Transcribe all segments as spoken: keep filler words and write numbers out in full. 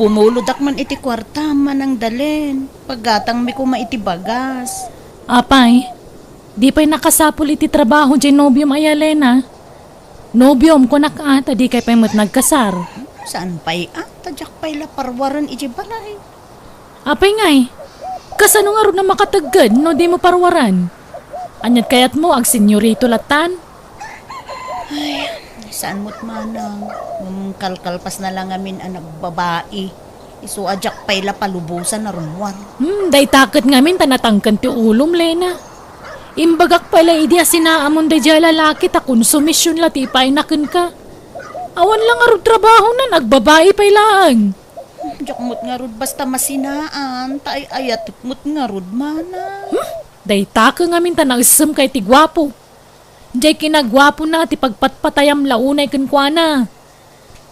Pumuludak man iti kuarta, Manang Dalen. Paggatangmi koma iti bagas. Apay, di pay nakasapul iti trabaho diay nobiom aya, Lena? Nobiom, kunak a, ta dikay pay met nagkasar. Saan pay a, ta diak pay la parwaren idiay balay. Apay ngay, kasano ngarud a makategged no dimo parwaren? Ania't kayatmo, agsenyorito lattan? Ay, saan met manang, ngem kalkalpas na la ngamin a nagbabai. Isu a diak pay la palubosan a rummuar. Hmm, dayta ket ngamin ta natangken ti ulom, Lena. Imbagak pay la idi a sinaamon daydiay a lalaki ta konsumision la ti ipaayna kenka. Awan la ngarud trabahona, agbabai pay laeng. Diak met ngarud basta masinaan, ta ay-ayatek met ngarud, manang. Hmm? Dayta ket ngamin ta naessemka iti guapo. Diay kinaguapona ti pagpatpatayam la unay kenkuana.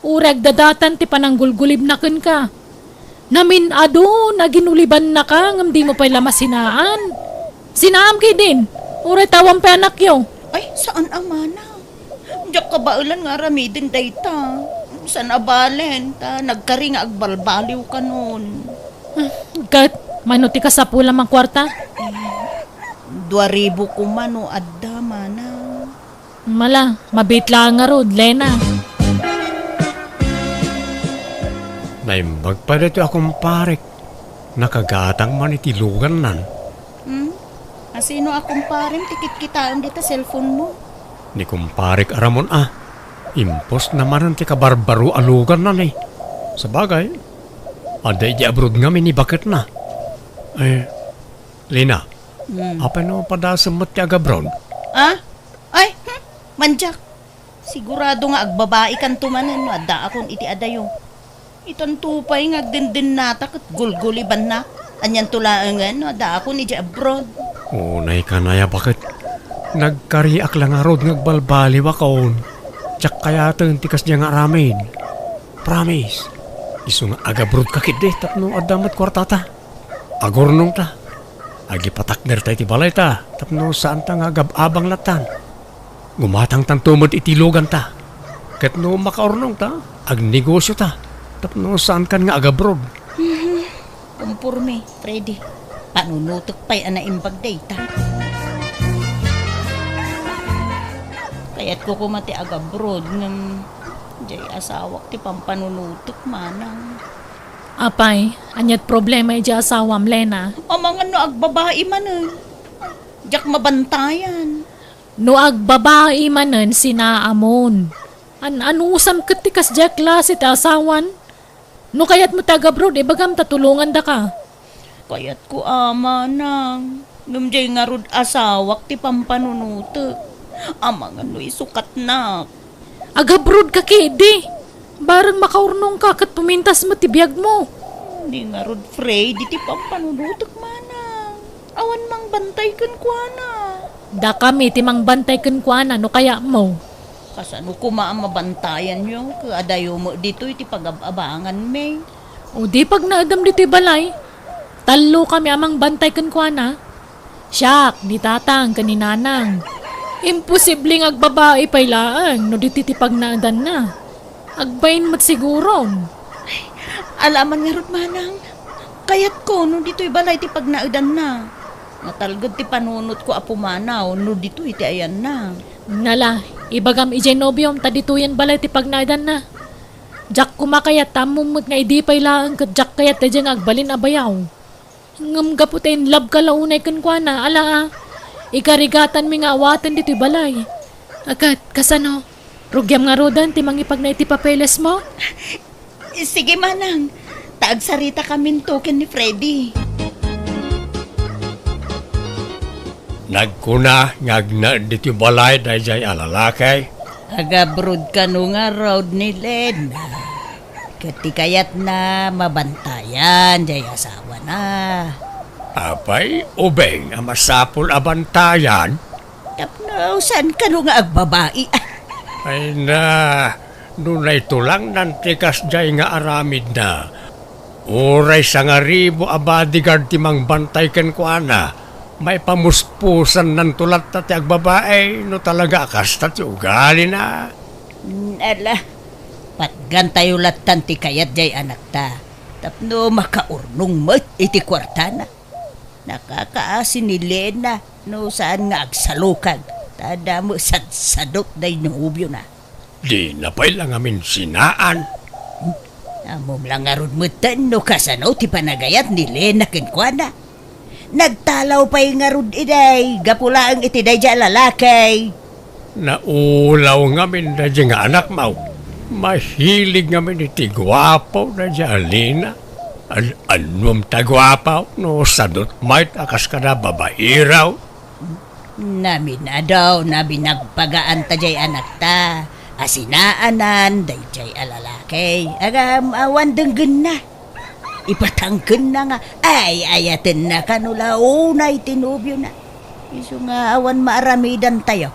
Uray agdadatan ti pananggulgulibna kenka. Namin-adon a ginulibannaka ngem dimo pay la masinaan. Sinaam ketdin, uray ta awan pay anakyo. Ay, saan a manang. Diak kabaelan nga aramiden dayta. Saan a balen, ta nagkari nga agbalbaliw kanon. Hmm, ket, mayno ti kasapulam a kuarta? Dua ribu koma no adda, manang. Mala, mabiit laeng ngarud, Lena. Naimbag pay daytoy a kumparek. Nakagatang man iti lugannan. Hmm? Asino a kumparem ti kitkitaem dita cellphone mo? Ni kumparek a Ramon a. Impostna manen ti kabarbaro a luganna ni. Sabagay, adda idiay abroad ngamin ni baketna. Eh, Lena, hmm, apay no padasem met ti agabroad? Ah? Ay, hmm, mandiak. Sigurado nga agbabaikanto manen no addaakon iti adayo. Itanto pay nga agdendennata ket gulgulibanna. Anianto laengen no addaakon idiay abroad? Unay kanaya baket. Nagkariak la ngarud nga agbalbaliwakon. Diak kayaten ti kasdiay nga aramid. Promise. Isu nga agabroadka ketdi tapno adda met kuartata. Agurnongta. Agipatakderta iti balayta tapno saanta nga agab-abang lattan. Gumatangtanto met iti luganta. Ket no makaurnongta, agnegosiota tapno saankan nga agabroad. Mhm. Komporme, Freddy. Panunotek pay a naimbag dayta. Kayatko koma ti agabroad ngem diay asawak ti pampanunotek, manang. Apay, ania't problema idiay asawam, Lena? Amangan no agbabai manen. Diak mabantayan. No agbabai manen, sinaamon. An-anusam ket ti kasdiay a klase ti asawan? No kayatmo ti agabroad, ibagam ta tulongandaka. Kayatko a, manang. Ngem diay ngarud asawak ti pampanunotek. Amangan no isukatnak. Agabroad ka ketdi. Bareng makaurnongka ket pumintas met ti biagmo. Ni ngarud, Freddy, ti pampanunotek, manang. Awan mangbantay kenkuana. Dakami ti mangbantay kenkuana no kayatmo. Kasano koma a mabantayanyo? Ket adayo met ditoy ti pagab-abanganmi. O di pagnaedem ditoy balay. Tallokami a mangbantay kenkuana. Siak, ni tatang, ken ni nanang. Imposible nga agbabai pay laeng no ditoy ti pagnaedanna. Agbain met siguron. Ala man ngarud, manang. Kayatko no ditoy balay ti pagnaedanna. Natalged ti panunotko a pumanaw no ditoy ti ayanna. Nala, ibagam idiay nobiom ta ditoyen balay ti pagnaedanna. Diak koma kayat ta ammom met nga idi pay laeng ket diak kayat daydiay nga agbalin a bayaw. Ngem gapu ta in love ka la unay kenkuana, ala a, ikarigatanmi nga awaten ditoy balay. A ket, kasano? Rugiam ngaruden ti mangipagna iti papelesmo? Sige, manang. Ta agsarita kaminto ken ni Freddy. Nagkuna nga agnaed ditoy balay daydiay a lalaki. Agabroad kano ngarud ni Lena. Ket ti kayatna, mabantayan diay asawana. Apay, ubing a masapul a bantayan? Tapno saan kano nga agbabai? Ay na, no naitulangnan ti kasdiay nga aramidna, uray sangaribu a bodyguard ti mangbantay kenkuana, maipamuspusannanto latta ti agbabai no talaga a kasta ti ugalina. Mm, ala, patgantayo lattan ti kayat diay anakta. Tapno makaurnong met iti kuartana. Nakakaasi ni Lena no saan nga agsalukag, ta adda met sadsadot daydi nobiona. Dina pay la ngamin sinaan. Ammom la ngarud metten no kasano ti panagayat ni Lena kenkuana. Nagtalaw pay ngarud idiay gapu laeng iti daydiay a lalaki. Naulaw ngamin daydiay nga anakmo. Mahilig ngamin iti guapo daydiay a Lena. An-annuam ta guapo no sadot met a kas kada babaero. Naminadaw, naminagpagaan ta diay anakta a sinaanan daydiay a lalaki. Agam, awan denggenna. Ipatangkenna nga ay-ayatenna kano la unay ti nobiona. Isu nga awan maaramidantayo.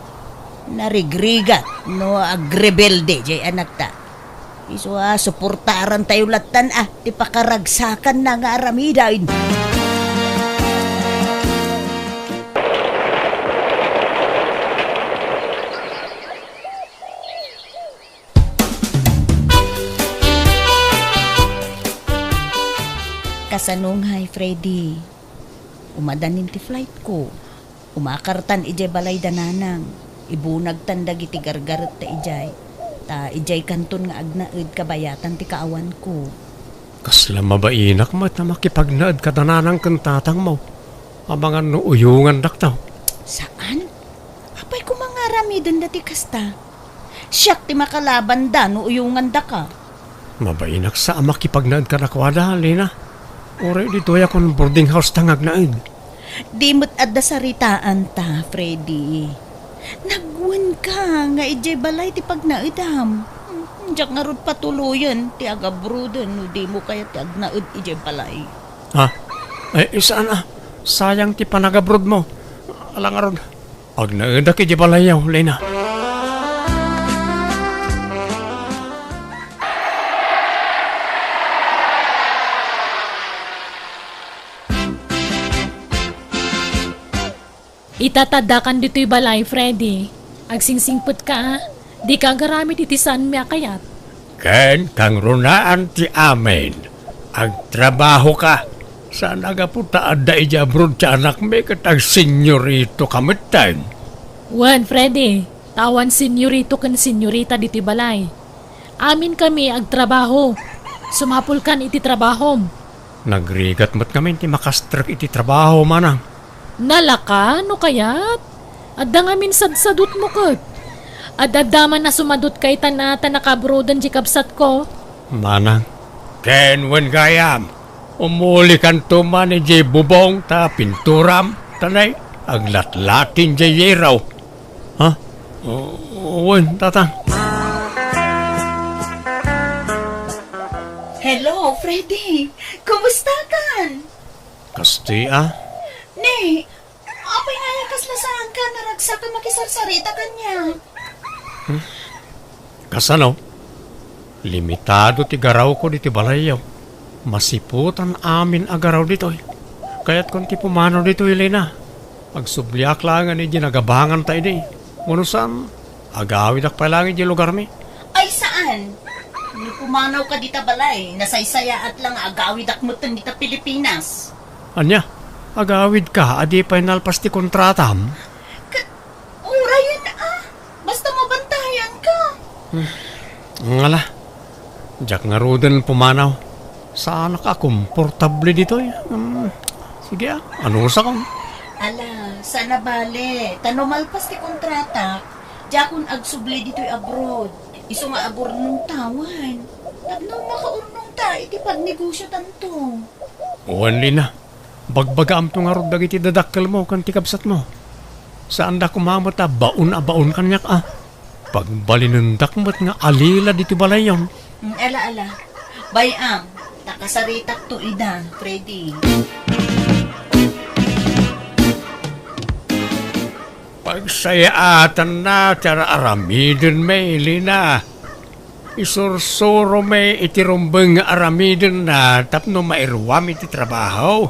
Narigrigat no agrebelde diay anakta. Isu a suportarantayo lattan a ti pakaragsakanna nga aramiden. Kasano ngay, Freddy? Umadanin ti flight ko. Umakartan idiay balay da nanang. Ibunagtan dagiti gargaretta idiay. Ta idiay kanton nga agnaed kabayatan ti kaawanko. Kasla mabainak met a makipagnaed kada nanang ken tatangmo. Amangan no uyongandakto. Saan? Apay koma nga aramidenda ti kasta? Siak ti makalabanda no uyongandaka. Mabainak sa a makipagnaed kadakuada, Lena. Uray ditoy a kon boarding house ta nga agnaed. Di met adda saritaanta, Freddy. Nagwenka nga idiay balay ti pagnaedam. Diak ngarud patuloyen ti agabroaden no dimo kayat ti agnaed idiay balay. Ha? Ay, saan a. Sayang ti panagabroadmo. Ala ngarud. Agnaedak idiay balayyo, Lena. Ita ta addakan ditoy balay, Freddy. Agsingsingpetka, a. Dika agaramid iti saanmi a kayat. Ken kangrunaan ti amin. Agtrabahoka. Saan a gapu ta adda idiay abroad ti anakmi ket agsenyoritoka metten. Wen, Freddy, ta awan senyorito ken senyorita ditoy balay. Aminkami agtrabaho. Sumapulkan iti trabahom. Nagrigat met ngamin ti makastrek iti trabaho, manang. Nalaka, no kayat? Adda ngamin sadsadotmo ket. Ad-adda man a sumadotka itan a ta nakaabroaden diay kabsatko. Manang, ken wen gayam, umulikanto man idiay bubong ta pinturam, ta nay, aglatlatin diay yero. Ha? O, wen, tatang. Hello, Freddy. Kumustakan? Kasta a? Ne, apay nga aya kasla saanka a naragsak a makisarsarita kaniak? Kasano? Limitado ti garawko ditoy balayyo. Masiputan amin a garaw ditoy. Kayatkon ti pumanaw ditoy, Lena. Agsubliak laengen idiay nagabanganta idi. Wenno saan, agawidak pay laeng idiay lugarmi. Ay, saan? No pumanawka dita balay, nasaysayaat la nga agawidak metten dita Pilipinas. Ania, agawidka a di pay nalpas ti kontratam? Ka-, urayen a, basta mabantayanka. Hmm. Ngala, diak ngaruden pumanaw. Saanak a komportable ditoy. Hmm, sige a, anusakon. Ala, saan a bale, ta no malpas ti kontratak, diakon agsubli ditoy abroad. Isu nga agurnongtawan. Tapno makaurnongta iti pagnegosiotanto. Wen, Lena, bagbagaamto ngarud dagiti dadakkelmo ken ti kabsatmo. Saanda koma met a baon a baon kaniak a. Pagbalinendak met nga alila ditoy balayyon. Mm, ala, ala. Bay-am, ta kasaritakto ida, Freddy. Pagsayaatanna ti ar-aramidenmi, Lena. Isursuromi iti rumbeng nga aramidenna tapno mairuam iti trabaho.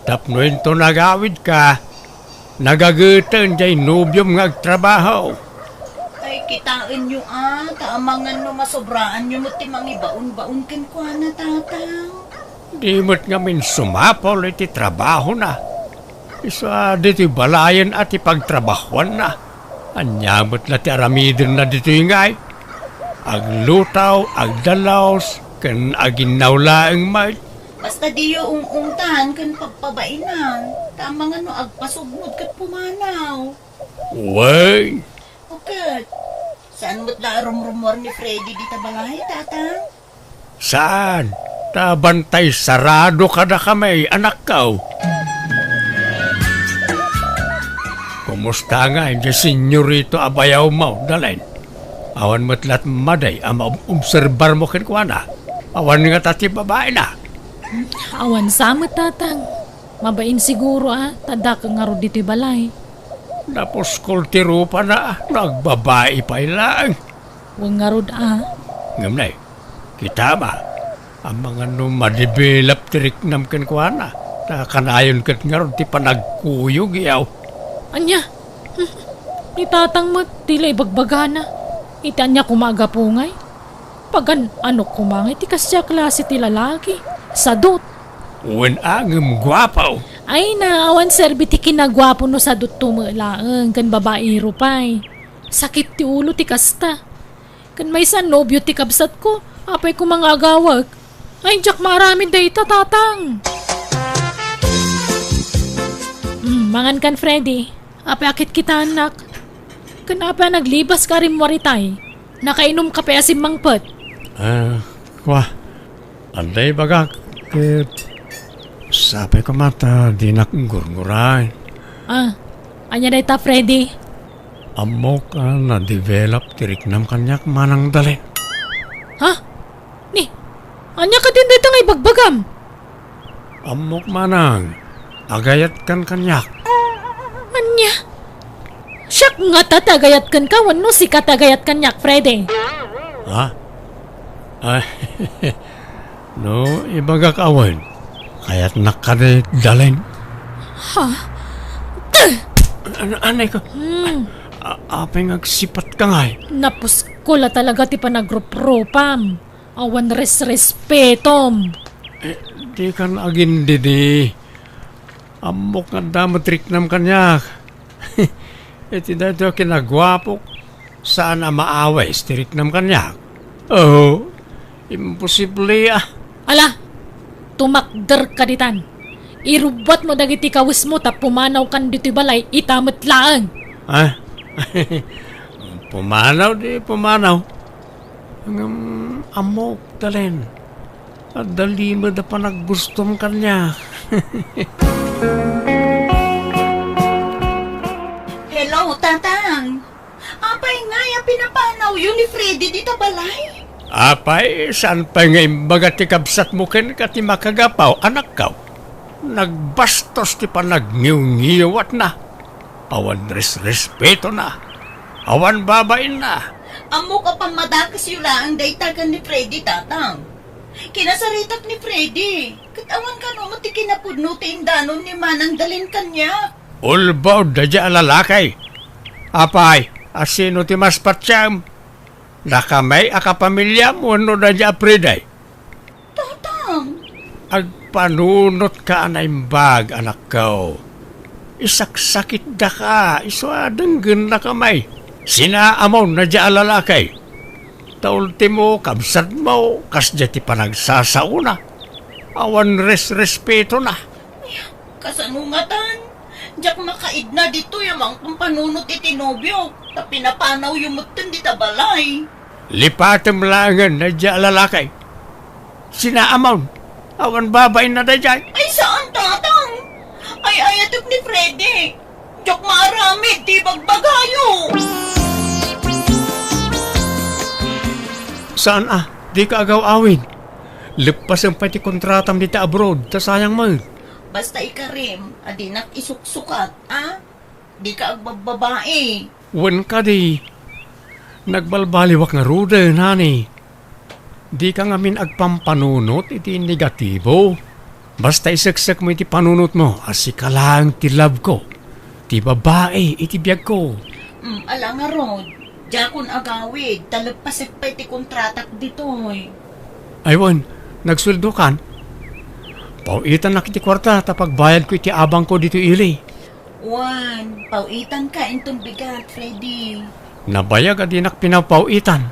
Tapno inton agawidka, nagageten diay nobiom nga agtrabaho. Ay, Kitaenyo a, ta amangan no masobraanyo met ti mangibaon-baon kenkuana, Tatang. Di met ngamin sumapul iti trabahona. Isu a ditoy balayen a ti pagtrabahuanna. Ania met la ti aramidenna ditoy ngay? Aglutaw, agdalus, ken aginnaw laeng met. Basta diyo ung-ungtan ken pagpabainan, ta amangan no agpasugmod ket pumanaw. Wen. O ket, saan met la a rumrumuar ni Freddy dita balay, Tatang? Saan? Ta bantay sarado kadakami, anakko. Kumusta ngay diay senyorito a bayawmo, Dalen? Awan met la't madi a maobserbarmo kenkuana? Awan ngata ti babaina? Awan sa met, Tatang. Mabain siguro a, ta dakkel ngarud ditoy balay. Napuskol ti rupana, no agbabai pay laeng. Wen ngarud a. Ngem nay, kitam a, amangan no madevelop ti riknam kenkuana, ta kanayon ket ngarud ti panagkuyog, yaw. Ania? Ni Tatang met, ti la ibagbagana. Iti ania koma a gapu ngay? Pagan-ano koma ngay ti kasdiay a klase ti lalaki? Sadut. Wen a, ngem guapo. Ay na, awan serbi ti kinaguapo no sadutto met laeng ken babaero pay. Sakit ti ulo ti kasta. Ken maysa a nobio ti kabsatko, apay koma nga agawek? Ay, diak maaramid dayta, Tatang. Mm, mangan kan, Freddy. Apay a kitkitaennak? Ken apay a naglibaska a rimmuar itay? Nakainumka pay a simmangpet? Ah, kua. Adda ibagak ket sapay koma ta dinak gurguray. Ah, ania dayta, Freddy? Ammok a nadevelop ti riknam kaniak, Manang Dalen. Ha? Ni, ania kadin dayta nga ibagbagam? Ammok, Manang, agayatkan kaniak. Ania? Siak ngata ti agayat kenka wenno sika ti agayat kaniak, Freddy? Ha? Ay, no ibagak a wen, kayatnak kadi, Dalen. Ha? An-, anay ko. Hmm. A-, apay nga agsipatka ngay? Napuskol a talaga ti panagruprupam. Awan resrespetom. Eh, dikan agindidi. Ammok nga adda met riknam kaniak. Iti daytoy a kinaguapok, saan a maawis ti riknam kaniak? Oh, imposible a. Ala, tumakderka ditan. Irubbuatmo dagiti kawismo ta pumanawkan ditoy balay ita met laeng. Ah? Pumanaw di pumanaw. Ngem ammok, Dalen. Adda limed a panaggustom kaniak. Hello, Tatang. Apay ngay a pinapanawyo ni Freddy dita balay? Apay, saan pay nga imbaga ti kabsatmo kenka ti makagapu, anakko? Nagbastos ti panagngiwngiwatna. Awan resrespetona. Awan babainna. Ammok a pammadakesyo laeng dayta ken ni Freddy, Tatang. Kinasaritak ni Freddy, ket awan kano met ti kinapudno ti indanon ni Manang Dalen kaniak. Ulbod daydiay a lalaki. Apay, a sino ti mas patiem? Dakami a kapamiliam wenno daydiay a Freddy? Tatang! Agpanunotka a naimbag, anakko. Isaksakitdaka, isu a denggennakami. Sinaamon daydiay a lalaki. Ta ultimo, kabsatmo, kasdiay ti panagsasaona. Awan resrespetona. Kasano ngatan? Diak makaidna ditoy a mangpampanunot iti nobiok, ta pinapanawyo metten dita balay. Lipatem laengen daydiay a lalaki. Sinaamon, awan babainna daydiay. Ay, saan, Tatang? Ay-ayatek ni Freddy. Diak maaramid ti ibagbagayo. Saan a, dika agaw-awid. Leppasem pay ti kontratam dita abroad, ta sayang met. Basta ikarim a dinak isuksukat, a? Dika agbabbabai. Wen kadi, nagbalbaliwak ngaruden, honey. Dika ngamin agpampanunot iti negatibo. Basta iseksekmo iti panunotmo a sika laeng ti love ko, ti babai iti biagko. Mm, ala ngarud, Diakon agawid, ta leppaset pay ti kontratak ditoy. Ay wen, nagsueldokan? Paw-itannak iti kuarta ta pagbayadko iti abangko ditoy ili. Wen, paw-itanka inton bigat, Freddy. Nabayag a dinak pinapaw-itan.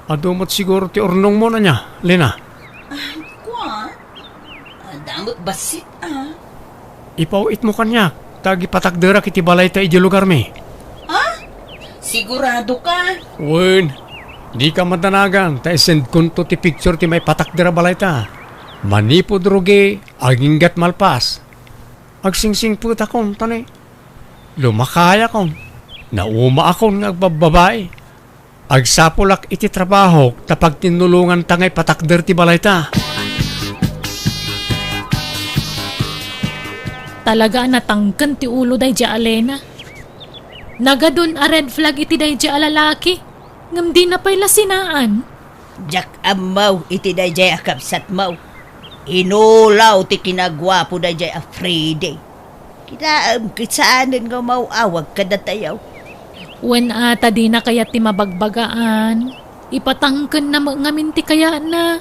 Adu met siguro ti urnongmo ania, Lena? Ah, kua? Adda met bassit, ah. Ipaw-itmo kaniak, ta agipatakderak iti balayta idiay lugarmi. Ha? Sigurado ka? Wen, dika madanagan, ta isendkonto ti picture ti maipatakder a balayta. Manipud rugi, aginggat malpas. Agsingsingpetakon, ta ni, lumakayakon. Naumaakon nga agbabbabai. Agsapulak iti trabahok ta pagtinnulonganta nga ipatakder ti balayta. Talaga a natangken ti ulo daydiay a Lena. Nagadun a red flag iti daydiay a lalaki, ngem dina pay la sinaan. Diak ammo iti daydiay a kabsatmo. Inulaw ti kinaguapo daydiay a Freddy. Kitaem ket saanen nga umaw-awag kadatayo. Wen a ta dina kayat ti mabagbagaan, ipatangkenna met ngamin ti kayatna.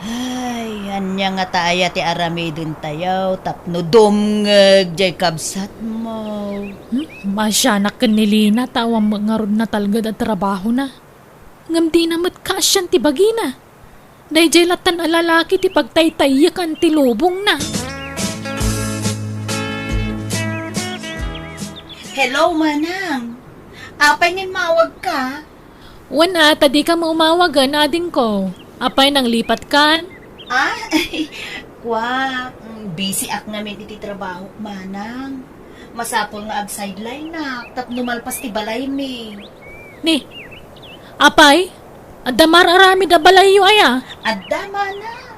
Ay, ania ngata aya ti aramidentayo tapno dumngeg diay kabsatmo? Hmm, maasianak ken ni Lena ta awan met ngarud natalged a trabahona. Ngem dina met kaasian ti bagina. Daydiay lattan a lalaki ti pagtaytayyekan ti lubongna. Hello, Manang. Apay nga immawagka? Wen a, ta dika met umawagen, adingko. Apay, nanglipatkan? Ah, kua, mm, busy ak ngamin iti trabaho, Manang. Masapul nga ag-sideline-ak tapno malpas ti balaymi. Ni, apay, adda mar-aramid a balayyo aya? Adda, Manang.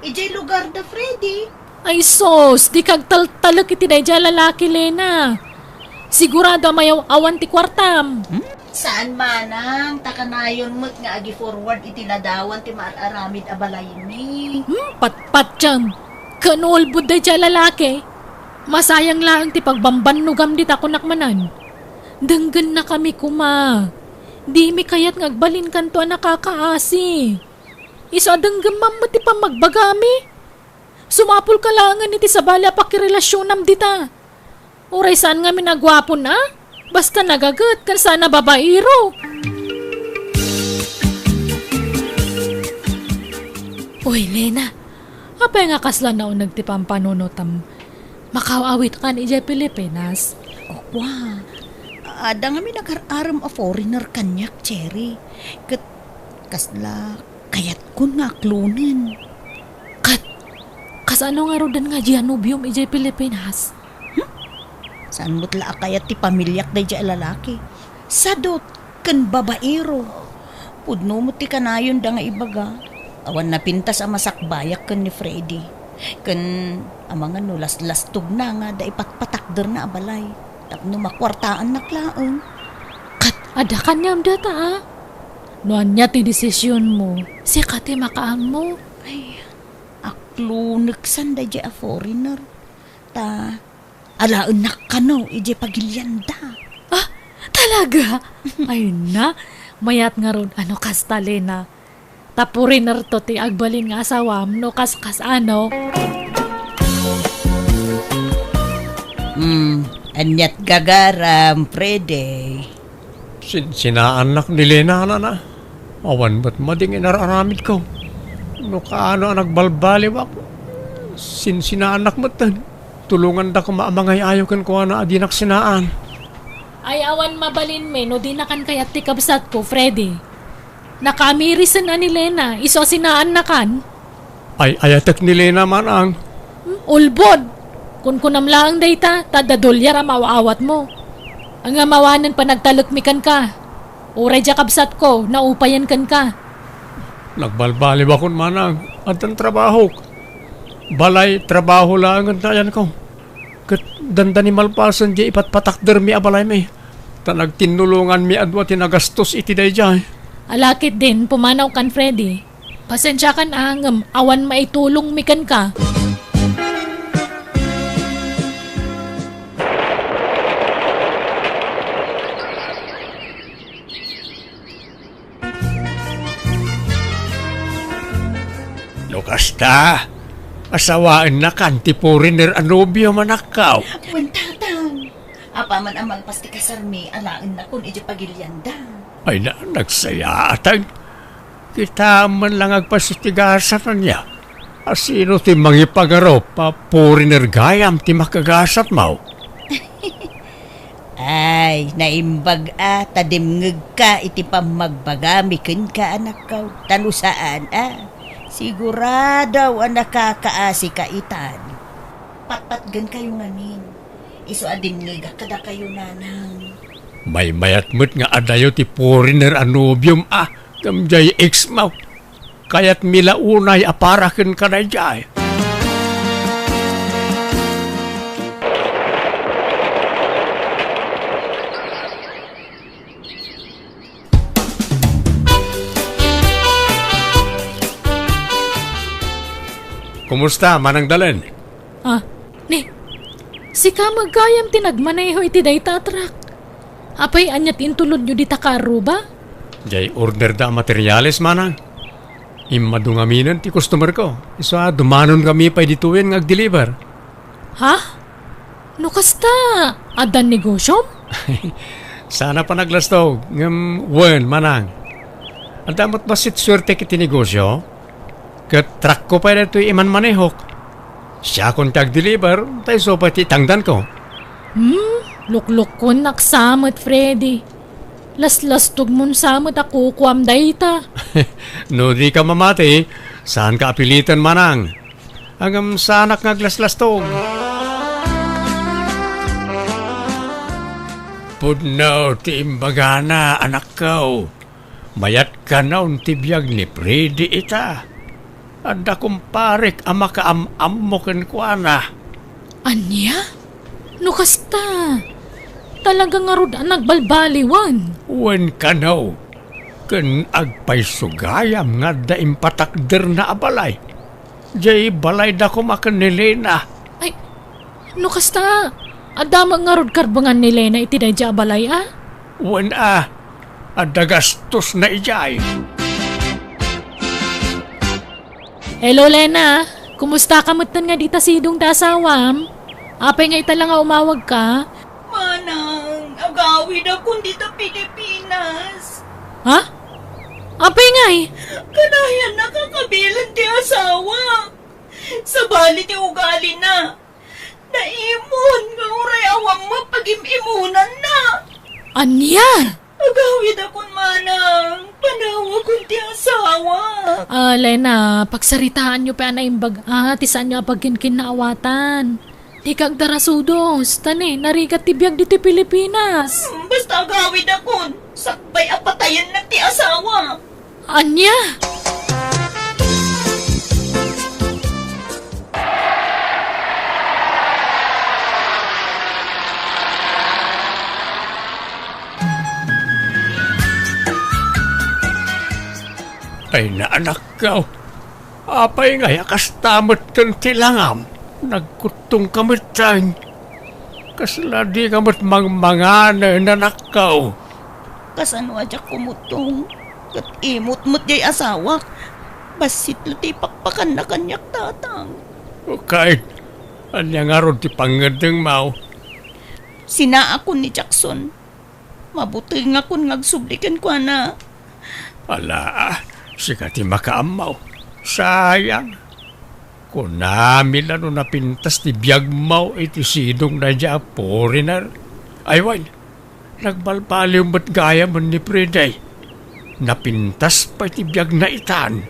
Idiay lugar da Freddy. Ay sus, dika agtaltalek iti daydiay a lalaki, Lena. Sigurado a mayaw-awan ti kuartam. Hmm? Saan, Manang, ta kanayon met nga agi-forward iti ladawan ti mar-aramid a balaymi. Hmm, patpatiam. Ken ulbod daydiay a lalaki. Masayang laeng ti pagbambannogam dita, kunak manen. Denggennakami koma. Dimi kayat nga agbalinkanto a nakakaasi. Isu a denggemmam met ti pammagbagami. Sumapulka laengen iti sabali a pakirelasionam dita. Uray saan ngamin a guapon a, basta nagaget ken saan a babaero. Uy, Lena, apay nga kasla nauneg ti pampanunotam? Makaw-awitkan idiay Pilipinas? O, kua. Adda ngamin agar-arem a foreigner kaniak, Cherry. Ket kasla kayatkon nga aklonen. Ket, kasano ngaruden nga dia nobiom idiay Pilipinas? Hmm? Saan met la a kayat ti pamiliak daydiay a lalaki? Sadut ken babaero. Pudno met ti kanayonda nga ibaga. Awan napintas a masakbayak ken ni Freddy. Ken amangan no laslastogna nga adda ipatpatakderna a balay tapno makuartaannak laeng. Ket adda kaniam data, a? No ania ti desisionmo, sika ti makaammo. Ay, akloneksan daydiay a foreigner. Ta alaennak kano idiay pagilianda. Ah, talaga? Ay na, mayat ngarud a no kasta, Lena. Ta foreignerto ti agbalin nga asawam no kaskas-ano. Hmm, aniat gagaram, Freddy? Sinsinaannak ni Lena, nana. Awan met mading inar-aramidko. No kaano a nagbalbaliwak, sinsinaannak metten. Tulonganda koma a mangay-ayo kenkuana a dinak sinaan. Ay, awan mabalinmi no dinakan kayat ti kabsatko, Freddy. Nakamirisen a ni Lena, isu a sinaannakan. Ay, ayatek ni Lena, manang. Hmm, ulbod! Kunkunam laeng dayta, ta adda dolyar a maaw-awatmo. Ngem awanen panagtalekmi kenka. Uray dia kabsatko, naupayen kenka. Nagbalbaliwakon, manang. Addan trabahok. Balay, trabaho laengen ti ayanko. Ket dandani malpasen diay ipatpatakdermi a balaymi, ta nagtinnulonganmi a dua ti nagastos iti daydiay. Ala ketdin, pumanawkan, Freddy. Pasensiakan a, ngem awan maitulongmi kenka. Kasta, asawaennakan ti foreigner a nobiom, anakko. Wen, tatang. Apaman a malpas ti kasarmi, alaennakon idiay pagilianda. Ay na, nagsayaatan. Kitaem man lang agpaso ti gasat, ania? A sino ti mangipagarup a foreigner gayam ti makagasatmo? Ay, naimbag a ta dimngegka iti pammagbagami kenka, anakko. Ta no saan a, sigurado a nakakaasika itan. Patpatgenkayo ngamin. Isu a dimngegak kadakayo, nanang. Maymayat met nga adayo ti foreigner a nobiom a, ngem diay ex-mo. Kayatmi la unay a para kenka daydiay. Kumusta, Manang Dalen? Ah, ni, sika met gayam ti nagmaneho iti dayta a truck. Apay, ania ti intulodyo dita karruba? Diay orderda a materiales, manang. Immadu ngaminen ti customerko. Isu a, dumanonkami pay ditoyen nga agdeliver. Ha? No kasta, adda negosyom? Saan a panaglastog, ngem wen, manang. Adda met bassit suertek iti negosyo. Ket truckko pay daytoy imanmanehok. Siakon ti agdeliver, ta isu pay ti itangdanko. Hmm, luklukonnak sa met, Freddy. Laslastogmon sa met a kukuam dayta. No dika mamati, saanka a piliten, manang. Ngem saanak nga aglaslastog. Pudno ti imbagana, anakko. Mayat kano ti biag ni Freddy ita. Adda kumparek a makaam-ammo kenkuana. Ania? No kasta, talaga ngarud a nagbalbaliwen. Wen kano, ken agpayso gayam nga adda impatakderna a balay. Diay balayda koma ken ni Lena. Ay, no kasta, adda met ngarud karbengan ni Lena iti daydiay a balay, a? Wen a, adda gastosna idiay. Hello, Lena. Kumusta ka metten nga dita sidong ti asawam? Apay nga ita la nga umawagka? Manang, agawidakon dita Pilipinas. Ha? Apay ngay? Kanayan nakakabilen ti asawa. Sabali ti ugalina. Naimon nga uray awan mapagim-imonanna. Ania? Agawidakon, manang. Panawakon ti asawa. Ah, Lena, pagsaritaanyo pay a naimbag a ti saanyo a pagkinkinnaawatan. Dika agdarasudos, ta ni, narigat ti biag ditoy Pilipinas. Hmm, basta agawidakon, sakbay a patayennak ti asawa. Ania? Ay, naanakko. Apay ngay a kasta metten ti langam? Nagkuttongka metten. Kasla dika met mangmanganen, anakko? Kasano a diak kumuttong? Ket imot met diay asawak. Bassit la ti ipakpakanna kaniak, tatang. Ket ania ngarud ti pangngeddengmo? Sinaakon ni Jackson. Mabutengakon nga agsubli kenkuana. Ala, sika ti makaammo. Sayang. Kunami la no napintas ti biagmo iti sidong daydiay a foreigner. Ay wen, nagbalbaliw met gayamen ni Freddy. Napintas pay ti biagna itan.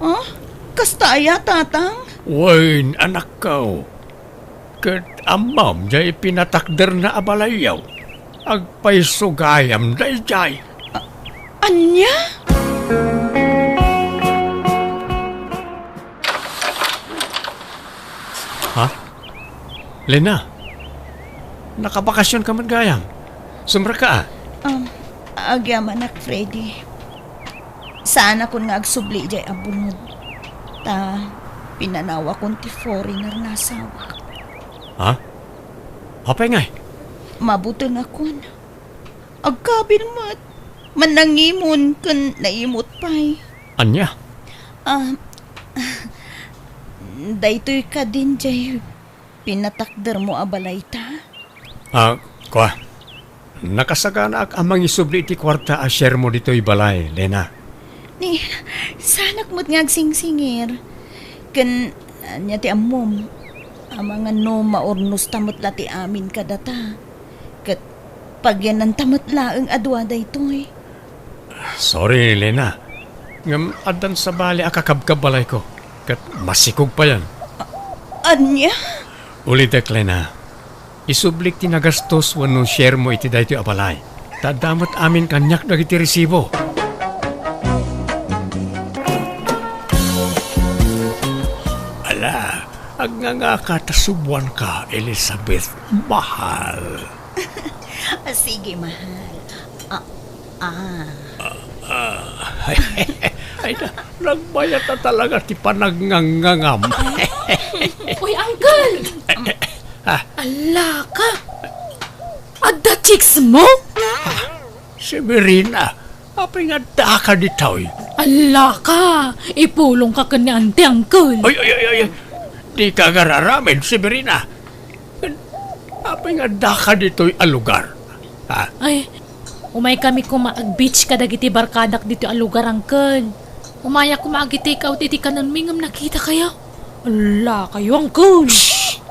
Ah? Kasta aya, tatang? Wen, anakko. Ket ammom diay pinatakderna a balayyo. Agpayso gayam daydiay. A-, ania? Ha? Lena, nakabakasionka met gayam? Sumrekka a? Um, agyamanak, Freddy. Saanakon nga agsubli idiay a bulog. Ta pinanawakon ti foreigner nga asawak. Ha? Apay ngay? Mabutengakon. Agkabil met. Mannangimon ken naimot pay. Ania? Ah, Daytoy kadin jay pinatakdermo a balayta? Ah, kua, nakasaganaak a mangisubli iti kuarta a sharemo ditoy balay, Lena. Ni, saanak met nga agsingsingir. Ken, ania ti ammom? Amangan no maurnosta met la ti amin kadata. Ket pagyananta met laeng a dua daytoy. Sorry, Lena. Ngem addan sabali a kakabkabbalayko, ket masikog payen. Ania? Ulitek, Lena. Isublik ti nagastos wenno sharemo iti daytoy a balay. Ta adda met amin kaniak dagiti resibo. Ala, agngangaka ta suboanka, Elizabeth, mahal. Ah, sige, mahal. Ah, ah. Ah, ay, ay, na-, nagbayat a talaga ti panagngangngangam. Uy, uncle! Ah. Ala ka! Adda chicks mo? Severina, apay nga addaka ditoy? Ala ka! Ipulong ka ken ni auntie, uncle. Ay, ay, ay, ay, ay. Di ka agararamid, Severina. Apay nga addaka ditoy a lugar? Ha? Ay, umay kami koma ag-beach kadagiti barkadak ditoy a lugar, uncle. Umaya koma agi-take out iti kanenmi ngem nakita kayo. Ala kayo, uncle. Shh!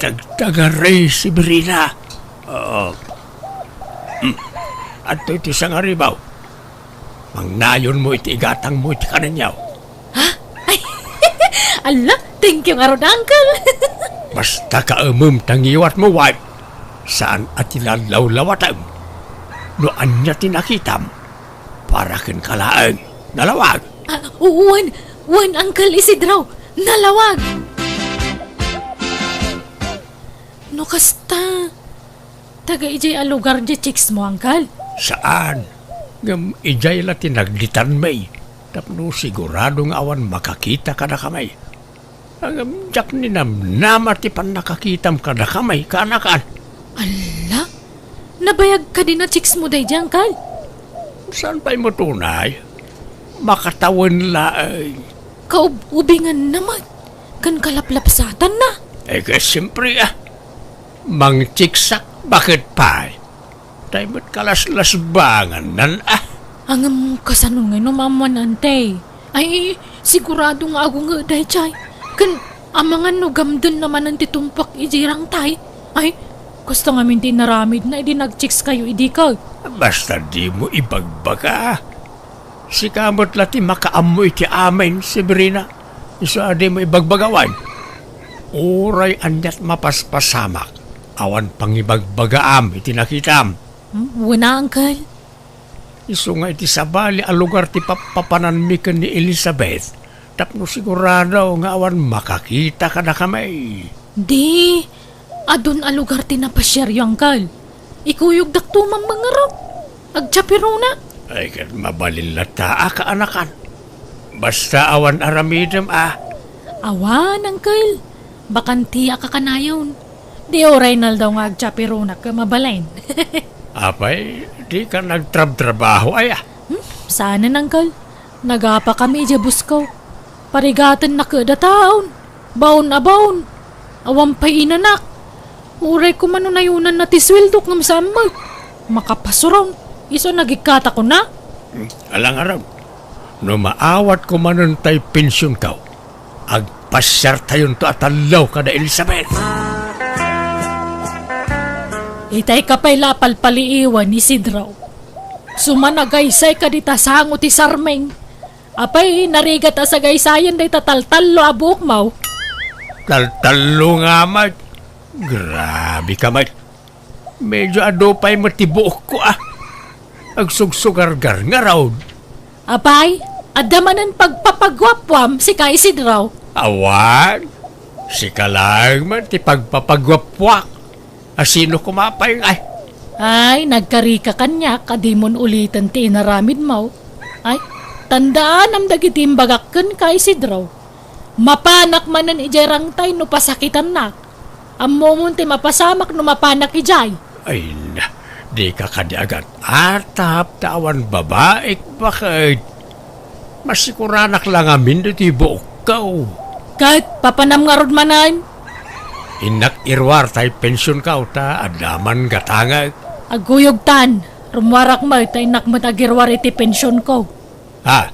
Tagtagari, Severina. Oo. Hmm. Adtoy ti sangaribaw. Mangnayonmo iti igatangmo iti kanenyo. Ha? Ay, ala, thank you ngarud, uncle. Basta kaemem ta ngiwatmo, wife. Saan a ti lallawlawatem. No ania ti nakitam, para kenka laeng. Nalawag. Ah, wen, wen, Uncle Isidro. Nalawag. No kasta, taga idiay a lugar diay chicks mo, uncle? Saan. Ngem idiay la ti nagditanmi tapno sigurado nga awan makakita kadakami. Ngem diak ninamnama ti pannakakitam kadakami, kaanakan. Ala? Nabayag kadi a chicks mo daydiay, uncle? Saan pay met unay? Makatawen laeng. Kaub-ubinganna met ken kalaplapsatanna. Eh, ket siempre, ah. Mangchiksak, baket pay. Tay met kalaslasbangannan, ah. Ngem kasano ngay no maammoan, ante? Ay, sigurado nga agunget daydiay. Ken amangan no gamdenna manen ti tumpak idiay rangtay. Ay, kasta ngamin ti inaramidna idi nagchicks kayo idi ket. Basta dimo ibagbaga. Sika met la ti makaammo iti amin, Severina. Isu a dimo ibagbaga wen. Uray aniat mapaspasamak, awan pangibagbagaam iti nakitam. Hmm, wen a, uncle. Isu nga iti sabali a lugar ti pappapananmi ken ni Elizabeth, tapno sigurado nga awan makakita kadakami. Di, adun a lugar ti napasiaryo, uncle. Ikuyogdakto man ngarud. Agchapirona. Ay, ket mabalin latta a kaanakan. Basta awan aramidem, a. Awan, uncle. Bakanti a kakanayon. Di uray naldaw nga agchapirona ket mabalin. Apay, dika nagtrabtrabaho, aya? Hmm, saanen, uncle. Nagapa kami idiay busko. Parigatenna ket a taon. Baon a baon. Awan pay inanak. Uray koma no nayonanna ti sueldok ngem saan met. Makapasuron. Isu a nagikkatakon a. Hmm, ala ngarud. No maawatko manen tay pensionko, agpasiartayonto a tallo kada Elizabeth. Itay ka pay la a palpaliiwen, Isidro. Sumangayka dita sango ti sarming. Apay, narigat a sagaysayan dayta taltallo a buokmo. Taltallo nga met. Grabe ka met. Medyo adu pay met ti buokko, a. Agsugsugargar ngarud. Apay, adda manen pagpapaguapuam, sika Isidro? Awan. Sika laeng met ti pagpapaguapuak. A sino koma pay ngay? Ay, nagkarika kaniak a dimon uliten ti inaramidmo. Ay, tandaanam dagiti imbagak kenka, Isidro. Mapanak manen idiay rangtay no pasakitannak. Ammomon ti mapasamak no mapanak idiay. Ay na, dika kadi agat-atap ta awan babaik, baket. Masikuranak la ngamin ditoy buokko. Ket papanam ngarud manen? Innak iruar tay pensionko ta adda man gatangek. Agkuyogtan, rummuarak met ta innak met agiruar iti pensionko. Ha?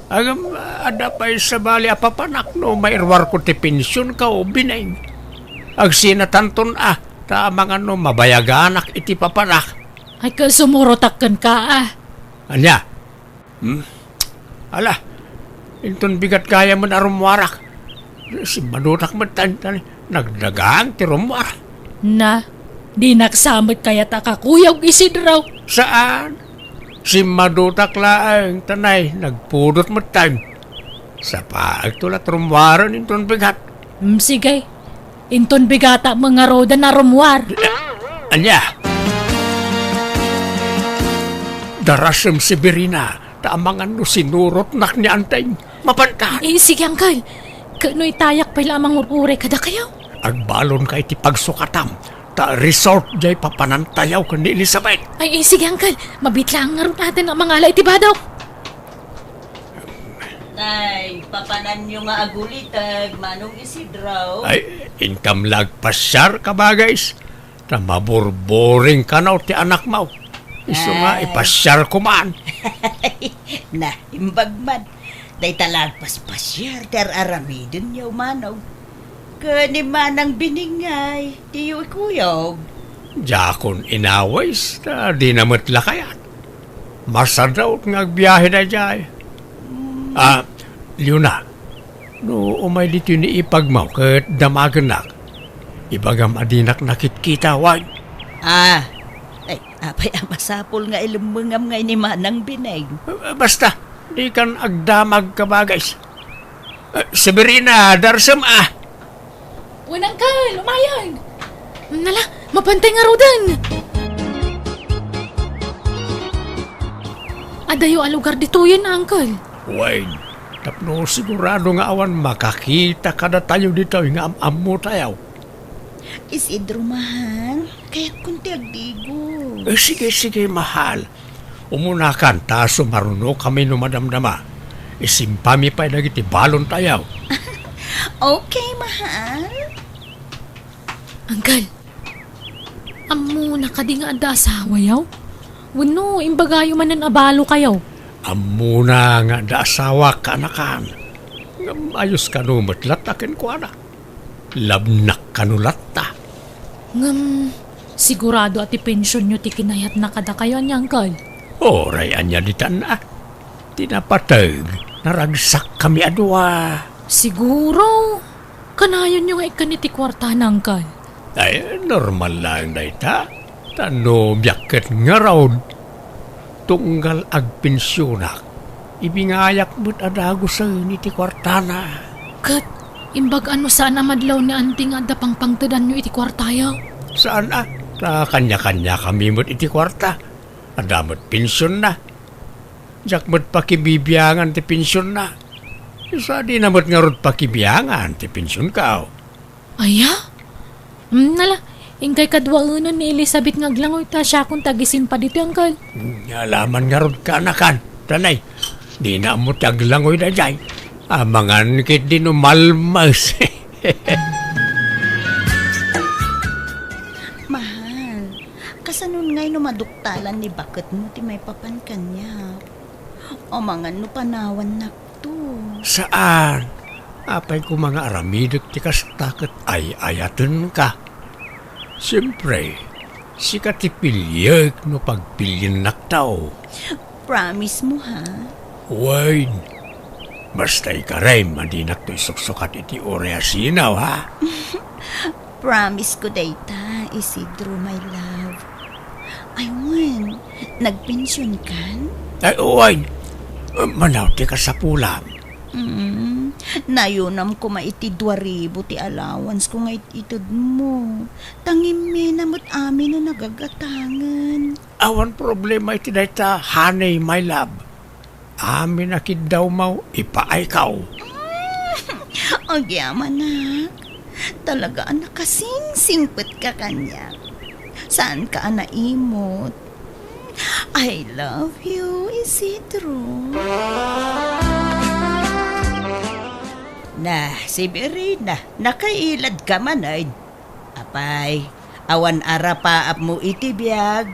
Ngem, adda pay sabali a papanak no mairuarko ti pensionko, Bineng. Agsinatanton a, ta amangan no mabayaganak iti papanak. Ay, ket sumurotak kenka, a. Ania? Hmm? Ala, inton bigat gayam a rummuarak. Simmadutak met ta, ta nagdagang ti rummuar. Na, dinak sa met kayat a kakuyog, Isidro. Saan? Simmadutak laeng, ta nay, nagpudot met ta. Sapaekto la rummuaren inton bigat. Hmm, sige. Inton bigatak met ngaruden a rummuar. Ania? Darasem, Severina, ta amangan no sinurotnak ni Anteng. Mapanta. Eh, sige, Uncle. Ket no itayak pay la a mangur-uray kadakayo? Agbalonka iti pagsukatam, ta resort jay papanantayo ken ni Elizabeth. Ay, eh, sige, Uncle. Mabiit laeng ngarud a mangala iti bado. Nay, papananyo nga aguliteg, Manong Isidro. Ay, inkam la agpasiar, kabagis. Ta maburburing kano ti anakmo. Isu nga Ay. ipasiarko man. Na, imbag man. Dayta la agpaspasiar ti ar-aramidenyo, Manong. Ken ni Manang Bineng ngay, diyo ikuyog. Diakon inawis, ta dina met la kayat. Masadut nga agbiahe daydiay. Ah, Leona, no umay ditoy ni ipagmo ket damagennak, ibagam a dinak nakitkita, wen? Ah, ay, apay a masapul nga ilemmengam ngay ni Manang Bineng? Basta, dikan agdamag, kabagis. Eh, Severina, darsem a. Wen, Uncle, umayen. Nala, mapantay ngaruden. Adayo a lugar ditoyen, Uncle. Wen, tapno sigurado nga awan makakita kadatayo ditoy nga am-ammotayo. Isidro, mahal, kayatkon ti agdigo. Eh, sige, sige, mahal. Umunakan ta sumarunokami no madamdama. Isimpami pay dagiti balontayo. Okay, mahal. Uncle, ammona kadi nga adda asawayo? Wenno imbagayo manen a balokayo? Ammona nga adda asawak, kaanakan. Ngem ayos kano met latta kenkuana. Labnak kano latta. Ngem, sigurado a ti pensionyo ti kinayatna kadakayo, ania, Uncle? Uray ania ditan a. Ti napateg, naragsakkami a dua. Siguro, kanayonyo nga ikkan iti kuartana, Uncle. Ay, normal laeng dayta. Ta no biag ket ngarud, tunggal agpensionak, ibingayak met a dagusen iti kuartana. Ket imbag a no saan a madlaw ni Auntie nga adda pangpangtedanyo iti kuartayo? Saan a, ta kanya-kaniakami met iti kuarta. Adda met pensionna. Diak met pakibibiangan ti pensionna. Isu a dina met ngarud pakibiangan ti pensionko. Aya? Mm, nala, inkay kaduaenan ni Elizabeth nga aglangoy ta siakon ti agisimpa ditoy, Uncle. Mm, alaman ngarud, kaanakan. Tanay, dina ammo ti aglangoy daydiay. Amangan ketdi no malmes. Mahal, kasanon ngay no maduktalan ni baketmo ti maipapan kaniak? Amangan no panawannak to. Saan? Apay koma nga aramidek ti kasta ket ay-ayatenka. Siempre, sika ti piliek no pagpiliennak to. Promise mo, ha? Wen, basta ikarem a dinak to isuksukat iti uray a sinaw, ha? Promise ko dayta, Isidro, my love. Ay, wen, nagpension kan? Ay, wen. Manaw ti kasapulam. Mm, nayunam koma iti dua ribu ti allowance ko nga it-ited mo. Tangimmi na met amin no nagagatangen. Awan problema iti dayta, honey, my love. Amin a kiddawmo, ipaayko. Agyamanak, talaga a nakasingsingpetka kaniak. Saanka a naimot. I love you, Isidro. Na, Severina, nakailadka manen. Apay, awan arapaapmo iti biag.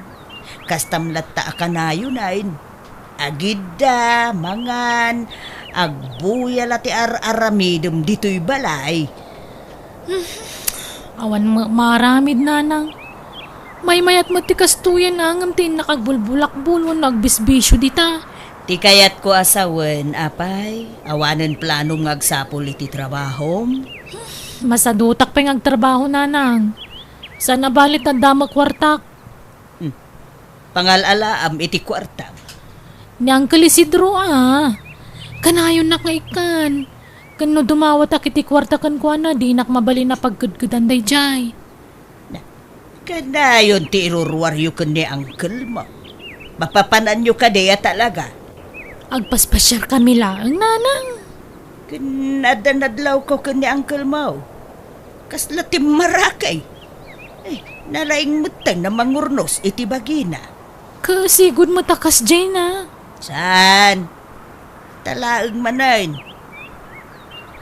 Kastam latta a kanayonen. Agidda, mangan, agbuya la ti ar-aramidem ditoy balay. Awan ma-, maaramid, nanang. Maymayat met ti kastoyen, ngem ti innak agbulbulakbul wenno agbisbisio dita. Ti kayatko a sawen, apay, awanen planom nga agsapul iti trabahom? Masadutak pay nga agtrabaho, nanang. Saan a bali ta adda met kuartak. Hmm. Pangal-alaam iti kuartam. Ni Uncle Isidro, a. Kanayonnak nga ikkan. Ken no dumawatak iti kuarta kenkuana, dinak mabalin a pagkedkedan daydiay. Na, kanayon ti iruruaryo ken ni uncle mo. Mapapananyo kadi a talaga? Agpaspasiarkami laeng, nanang. Ken adda nadlawko ken ni uncle mo. Kasla timmarakay. Eh, nalaing metten a mangurnos iti bagina. Kasigud met a kasdiay na. Saan? Talaeng manen.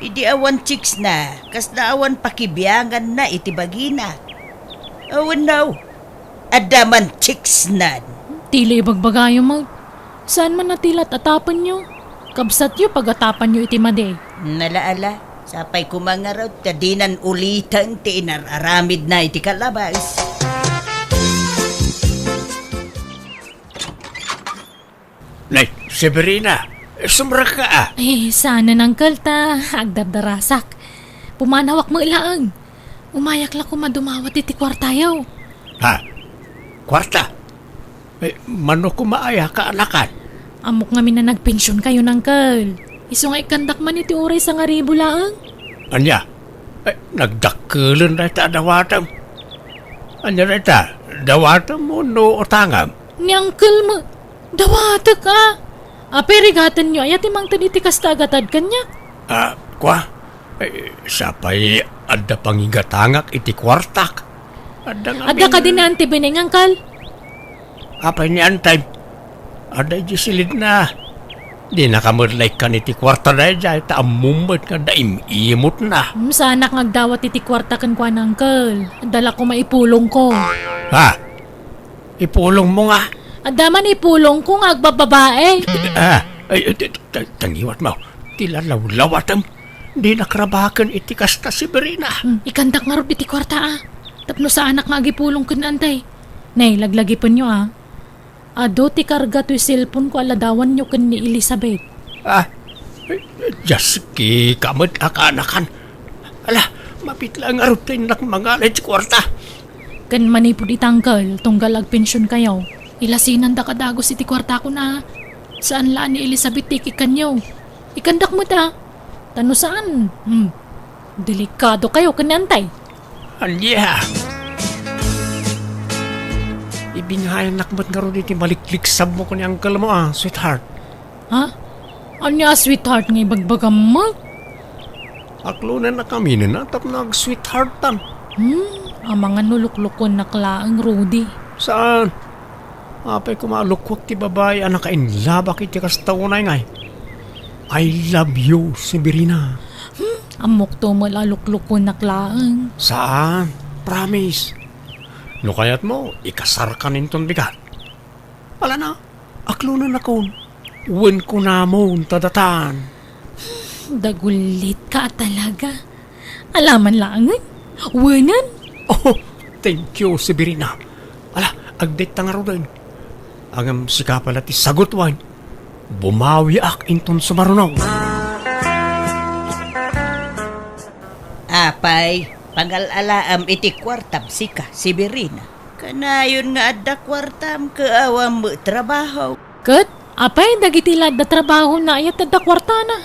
Idi awan chicksna, kasla awan pakibianganna iti bagina. Awan no, adda man chicksnan. Tila ibagbagayo met. Saan man a tila at-atapenyo? Kabsatyo pagatapanyo iti madi. Nala, ala, sapay koma ngarud ta dinan uliten ti inar-aramidna iti kalabas. Nay, Severina, sumrekka a. Eh, saan, uncle, ta agdardarasak. Pumanawak met laeng. Umayak la koma dumawat iti kuartayo. Ha? Kuarta? Eh, mano koma aya, kaanakan? Ammok ngamin a nagpensionkayon, uncle. Isu nga ikkandak man iti uray sangaribu laeng. Ania? Eh, nagdakkelen dayta a dawatem. Ania dayta? Dawatem wenno utangem? Ni uncle met, dawatek a. Apay, rigatenyo aya ti mangted iti kasta a gatad kaniak? Ah, kua? Eh, sapay adda pangigatangak iti kuartak. Adda ngamin. Adda kadi ni Auntie Beneng, uncle? Apay ni Auntie? Adda idiay silidna. Dinaka met la ikkan iti kuarta daydiay, ta ammom met nga adda im-imotna. Hmm, saanak nga agdawat iti kuarta kenkuana, uncle. Adda la koma ipulongko. Ha? Ipulongmo nga? Adda man ipulongko nga agbabbabae. Ah, ay, ay, ta-, ta-, tangiwat mo. Ti lalawlawatem. Dinak rabaken iti kasta, Severina. Hmm, ikkandak ngarud iti kuarta a. Tapno saanak nga agipulong ken Auntie. Nay, laglagipenyo a. Adu ti karga toy cellphone ko a ladawanyo ken ni Elizabeth. Ah, Jessica, kamet a kaanakan. Ala, mabiit laeng ngarud ta innak mangala iti kuarta. Ken manipud ita, uncle, tunggal agpensionkayo, ilasinandak a dagus iti kuartakon a. Saan la a ni Elizabeth ti ikikkanyo. Ikkandak met a. Ta no saan, hmm, delikadokayo ken ni Auntie. Ania? Ibingayannak met ngarud iti malikliksabmo ken ni uncle mo a, sweetheart. Ha? Ania a sweetheart nga ibagbagam met? Aklonennak aminen a tapno ag-sweetheartan. Hmm, amangan no luklukuennak laeng, Rudy. Saan? Apay koma a lukuak ti babai a nakainlabak iti kasta unay ngay? I love you, Severina. Hmm, ammokto met a luklukuennak laeng. Saan? Promise. No kayatmo, ikasarkan inton bigat. Ala na, aklonennakon. Wen kunamon ta datan. Dagulitka a talaga. Alaman laengen? Wenen? Oh, thank you, Severina. Ala, agdayta ngaruden. Ngem sika pay la ti sagut wen. Bumawiak inton sumaruno. Apay, pangal-alaam iti kuartam sika, Severina. Kanayon nga adda kuartam ket awan met trabaho. Ket, apay, dagiti la adda trabahona aya ti adda kuartana?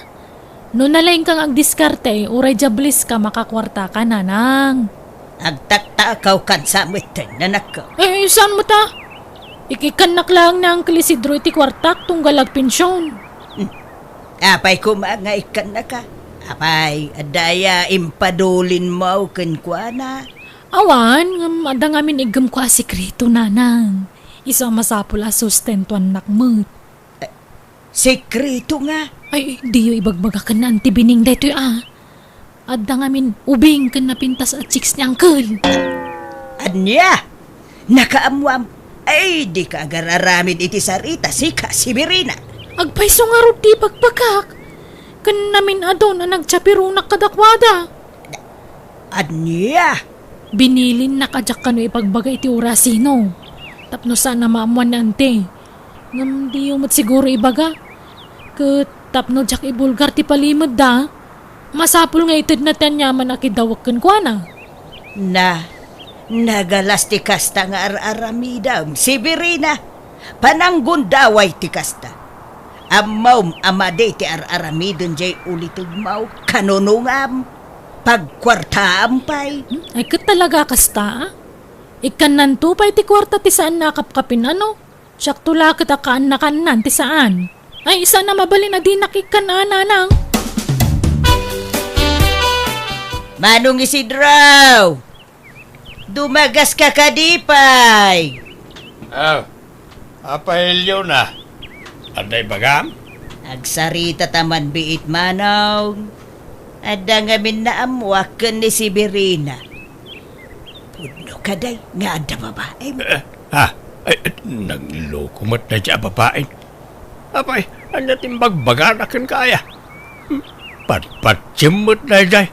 No nalaingka nga agdiskarte, uray diables ka, makakuarta ka, nanang. Agtaktakaw kan sa metten, nanakko. Eh, saan met a? Ikikkannak laeng ni Uncle Isidro iti kuartak tunggal agpension. Hmm. Apay koma nga ikkannaka? Apay, adda aya impadulinmo kenkuana? Awan, ngem adda ngamin iggemko a sekreto, nanang. Isu a masapul a sustentuannak met. Eh, sekreto nga? Ay, diyo ibagbaga ken ni Auntie Bining daytoy a. Adda ngamin ubing ken napintas a chicks ni Uncle. Ania? Nakaammoam? Ay, dika agar-aramid iti sarita, sika, Severina. Agpayso ngarud ti ibagbagak. Ken namin-adun a nagchaperonak kadakuada. Ania? Binilinnak a diak kano ipagbaga iti orasino. Tapno saan a maammoan ni Auntie. Ngem diyo met siguro ibaga. Ket tapno diak ibulgar ti palimedda, masapul nga itedna ti aniaman a kidawek kenkuana. Na, nagalas ti kasta nga ar-aramidem, Severina. Pananggundaway ti kasta. Ammom a madi ti ar-aramiden jay ulitegmo, kanunongam, pagkuartaam pay. Hmm? Ay, ket talaga kasta, a? Ikkannanto pay ti kuarta ti saan a kapkapin, ano? Siakto la ket a kaannakannan ti saan. Ay, saan a mabalin a dinak ikkan a, Nanang. Manong Isidro! Dumagaska kadi pay? Ah, Apay, Leona, adda ibagam? Agsarita ta man biit, Manong. Adda ngamin naammoak ken ni Severina. Pudno kadi nga adda babaem? Eh, ha? Ay, eh, nagloko met daydiay a babae. Apay, ania ti imbagbagana kenka aya? Hmm, patpatiem met daydiay.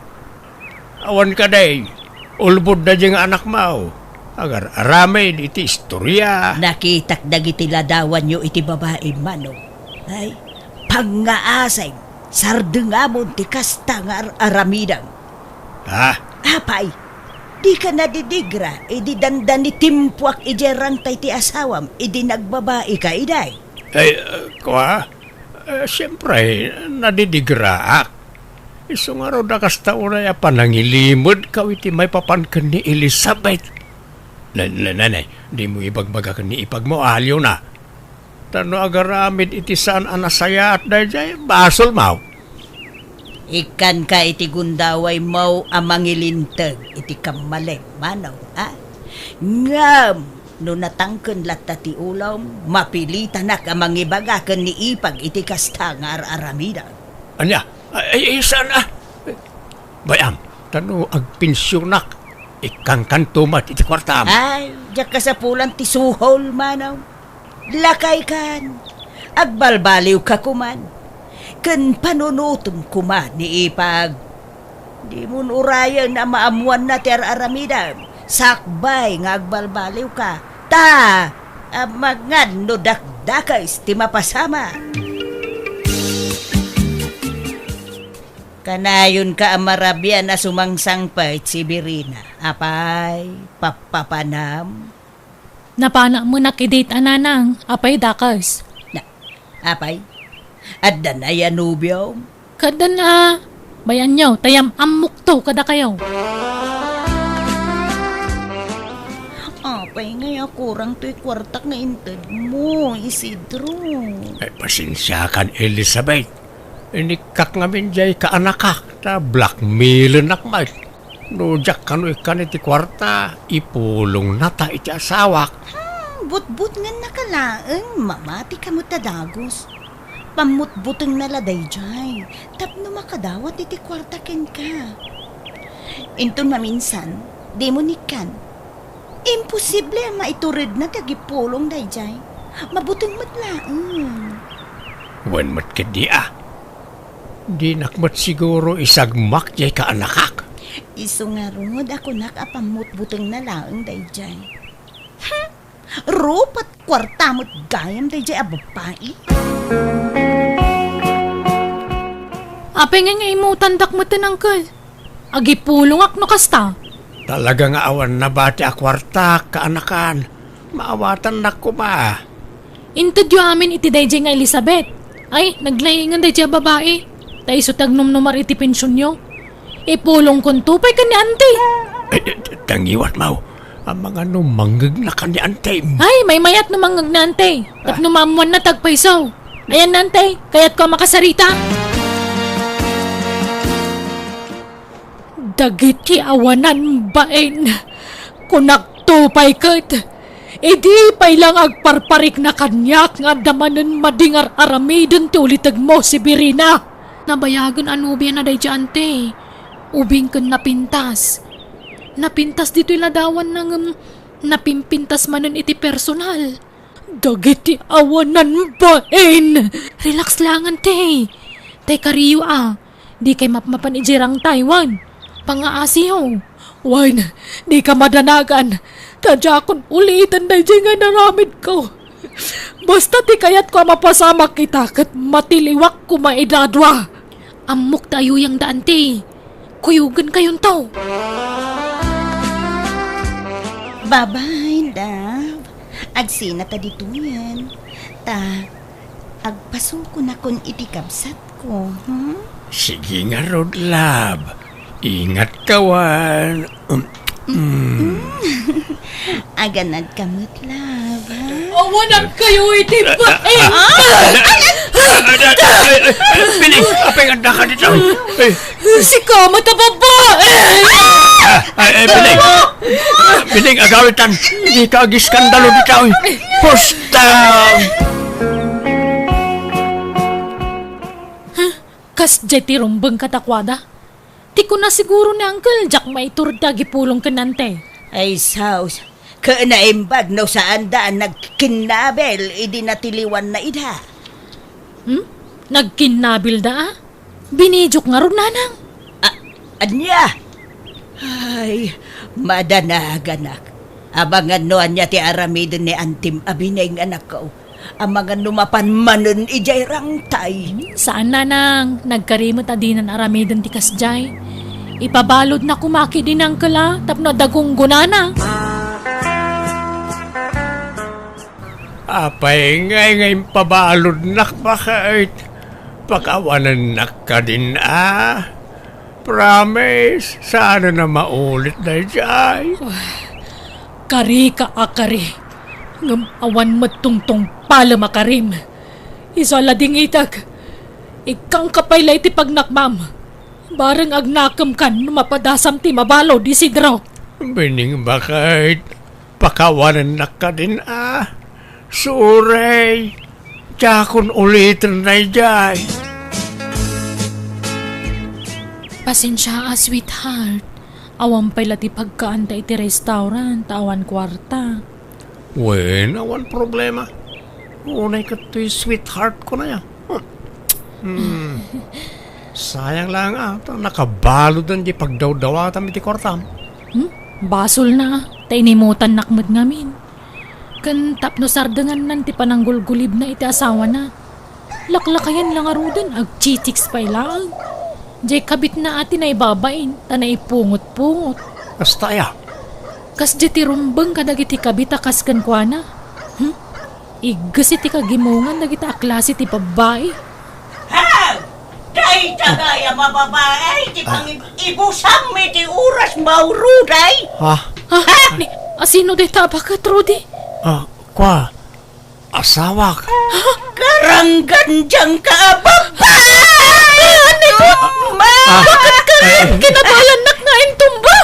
Awan kadi, ulbod daydiay nga anakmo. Agar-aramid iti istoria. Nakitak dagiti ladawanyo iti babaem, Manong. Ay, pangngaasem, sardengamon ti kasta nga ar-aramidem. Ha? Apay, dika nadidigra idi dandani timpuak idiay rangtay ti asawam idi nagbabaika idi? Ay, uh, kua? Eh, siempre, nadidigraak. Isu ngarud a kasta unay a panangilimedkaw iti maipapan ken ni Elizabeth. Ne, ne, ne, ne, dimo ibagbaga ken ni ipagmo, Leona. Ta no agaramid iti saan a nasayaat daydiay, basolmo. Ikkanka iti gundawaymo a mangilinteg iti kammalem, Manong, a? Ngem no natangken latta ti ulom, mapilitanak a mangibaga ken ni ipag iti kasta nga ar-aramidem. Ania? Ay, ay, saan a? Bay-am, ta no agpensionak, ikkankanto met iti kuartam. Ay, diak kasapulan ti suhol, Manong. Lakaykan, agbalbaliwka koman, ken panunotem koma ni ipag. Dimon urayen a maammoanna ti ar-aramidem, sakbay nga agbalbaliwka, ta amangan no dakdakes ti mapasama. Kanayonka a marabian a sumangsangpet, Severina. Apay, pappapanam? Napanak met a date, Nanang. Apay, dakes? Na, apay? Adda nay a nobiom? Kadan a, bay-anyo, ta yam-ammokto kadakayo. Apay ngay a kurang toy kuartak nga intedmo, Isidro? Ay, pasensiakan, Elizabeth. Inikkak ngamin jay kaanakak, ta blackmailennak met. No diak kano ikkan iti kuarta, ipulongnata iti asawak. Hmm, butbutngennaka laeng, mamatika met a dagus. Pammutbutengna la daydiay, tapno makadawat iti kuarta kenka. Inton maminsan, dimo nikkan. Imposible a maituredna ti agipulong daydiay. Mabuteng met laeng. Wen met ketdi a. Dinak met siguro isagmak jay kaanakak. Isu ngarud a kunak a pammutbutengna laeng daydiay. Hmm! Rupat kuarta met gayam daydiay a babbai. Apay ngay nga imutandak met, Uncle? Agipulongak no kasta. Talaga nga awan nabati a kuartak, kaanakan. Maawatannak koma. Intedyo amin iti daydiay nga Elizabeth. Ay, naglaingen daydiay a babai. Ta isu ti agnumnumar iti pensionyo. Ipulongkonto pay ken ni Auntie. Ay, ay, tangiwat, Mau. Amangan no mangngegna ken ni Auntie. Ay, maymayat no mangngegna, Auntie. Tapno maammoanna ti agpayso. Ayan, Auntie, kayatko a makasarita. Dagiti awanan bain, kunakto pay ket, idi pay lang agparparikna kaniak nga adda manen madi nga ar-aramiden ti ulitegmo, Severina. Nabayagen a nobiana daydiay, Auntie. Ubing ken napintas. Napintas ditoy ladawanna ngem napimpintas manen iti personal. Dagiti awanan bain! Relax langen, te. Tay kariyo a, dikay mapmapan idiay rangtay wen pangaasiyo. Wen, dika madanagan. Ta diakon uliten daydiay nga inaramidko. Basta ti kayatko a mapasamak ita ket matiliwak koma ida a dua. Ammok ta ayuyangda, anti. Kuyogenkayonto. Bye-bye, love. Agsina ta ditoyen. Ta, agpasukonakon iti kabsatko, hmm? Sige ngarud, love. Ingatka wen. Um, mm. Aganadka met, love, ha? Awanankayo iti bain! Ah! Ay, ay, ay, ay, Bining, apay nga addaka dita? Ay, sika met a babae! Ay, ay, Bining. Bining, agawitan. Dika agiskandalo dita, oy. Pusta! Huh? Kasdiay ti rumbeng kadakuada? Ti kuna siguro ni Uncle, diak maiturod ti agipulong ken Auntie. Ay, sus. Ket naimbag no saanda a nagkinnabil idi natiliwanna ida. Hmm? Nagkinnabilda a? Binidiok ngarud, nanang. A-, ania? Ay, madanaganak. Amangan no ania ti aramiden ni Antim a Bining, anakko. Amangan no mapan manen idiay rangtay. Hmm, saan, nanang. Nagkari met a dinan aramiden ti kasdiay. Ipabaludna koma ketdi ni Uncle a tapno adda gunggonana. Apay ngay nga impabaludnak, baket? Pakawanennak kadin a? Promise, saan a maulit daydiay. Karika a kari, ngem awan met tungtungpalem a karim. Isu a ladingitek, ikkangka pay la iti pagnakmam. Bareng agnakemkan no mapadasam ti mabalud, Isidro. Bining, baket, pakawanennak kadin a? Sorry. Diakon uliten daydiay. Pasensia a, sweetheart. Awan pay la ti pagkaanta iti restaurant, ta awan kuarta. Wen, awan problema. Unay ket toy sweetheart ko na ya. Hmm. Sayang lang a, ta nakabaluden ti pagdawdawatam iti kuartam. Hmm? Basolna a, ta inimutannak met ngamin. Ken tapno sardengannan ti pananggulgulibna iti asawana, laklakayan la ngaruden, agchitix pay laeng. Diay kabitna a ti naibabain, ta naipungot-pungot. Kasta aya? Kasdiay ti rumbeng kadagiti kabit a kas kenkuana. Hmm? Igges iti kagimongan dagita a klase ti babbai. Ha! Dayta gayam a babai ti pangib-ibusam iti oras, Mauro, day? Ha? Ha? Ni, asino dayta a baket, Rudy? Ah, kua, asawak. Karanggandiangka a babai! Ani ko? Ma! Ah, baket ka rin! Kinabayannak nga intumba!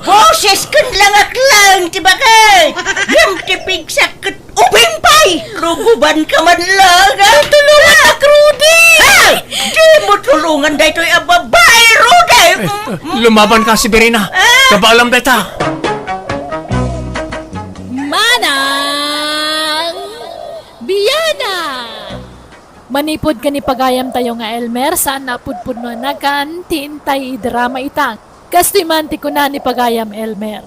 Boses ken langak lang ti baket! Ngem ti pigsak ket ubing pay! Rugubanka man lang, ah! Tulungannak, Rudy! Ah! Dimo tulongan daytoy a babai, Rudy! Eh, lumabanka, Severina. Ah! Kabaalam dayta. Manang Biana! Manipud ken ni pagayamtayo nga Elmer, saan a pudpudno a nagan ti intay idrama ita. Kastoy man ti kuna ni pagayam Elmer,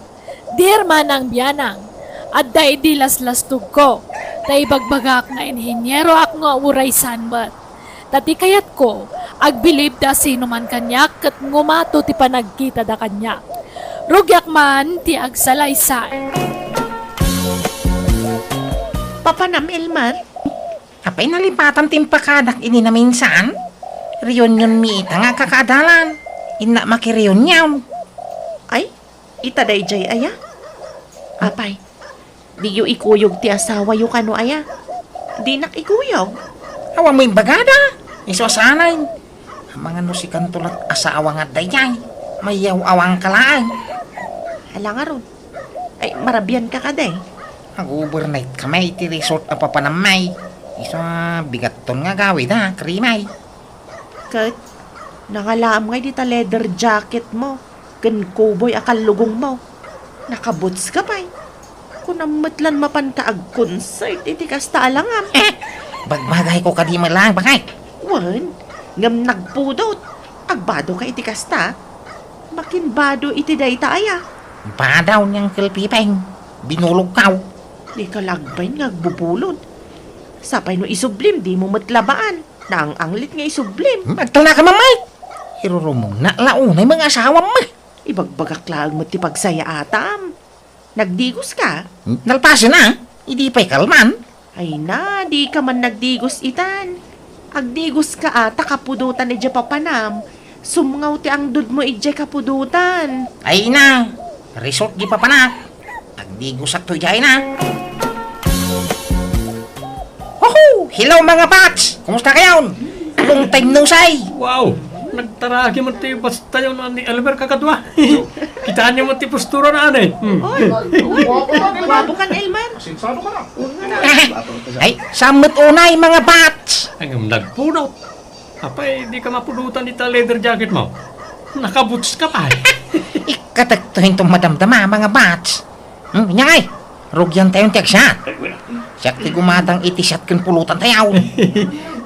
"Dear Manang Bianang, adda idi laslastogko, ta ibagbagak nga inhinieroak nga uray saan met. Ta ti kayatko, agbilib ta sino man kaniak ket ngumato ti panagkitada kaniak. Rugiak man ti agsalaysay." Papanam, Elmer? Apay, nalipatam ti impakadak idi naminsan? Reunionmi ita nga kakaadalan. Innak makireunion. Ay, ita daydiay aya? Apay, diyo ikuyog ti asawayo kano aya? Dinak ikuyog. Awan mo imbagada? Isu a sanay. Amangan no sikanto lat asawa nga daydiay. Mayaw-awangka laeng. Ala ngarud. Ay, marabianka kadi? Ag-overnight kami iti resort a papanammi. Isu a bigatton nga agawid a, krimay. Ket, Nangalaam ngay dita leather jacket mo ken cowboy a kallugong mo. Nakaboots ka pay. Kunam met lan mapan ka agconcert iti kasta a langam. Eh, bagbagayko kadi met laeng, baket. Wen, ngem nagpudot. Agbado ka iti kasta. Makinbado iti dayta aya. Badaw ni Uncle Pipeng. Binulogkaw. Dika la agbain nga agbubulod. Sapay no isublim, dimo met labaan. Naang-anglit nga isublim. Hmm, agtalna ka, Mamay. Irurumongna la unay nga asawam. Ibagbagak laeng met ti pagsayaatam. Nagdigos ka? Hmm, nalpasen a. Idi pay kalman. Ay na, dika man nagdigos itan. Agdigos ka a, ta kapudotan idiay papanam. Sumngaw ti angdud mo idiay kapudotan. Ay na, result di papanak. Agdigosakto idiay na. Oho! Hello, mga bats! Kumusta kayon? Long time no see! Wow! Nagtaragi man ti bats tayo na ni Elmer kakadwa. Kitaan niyo man ti postura na, ane. Hmm. Oy, oy, guwapo kan Elmer. Ay, sammet unay, mga bats! Ay, ngem nagpudot. Apay, di ka mapudotan ita leather jacket mo? Nakaboots ka pay. Ikkatekto inton madamdama, mga bats. Hmm, inyay, rugian tayon ti agsat. Siak ti gumatang iti siat ken pulutan tayo.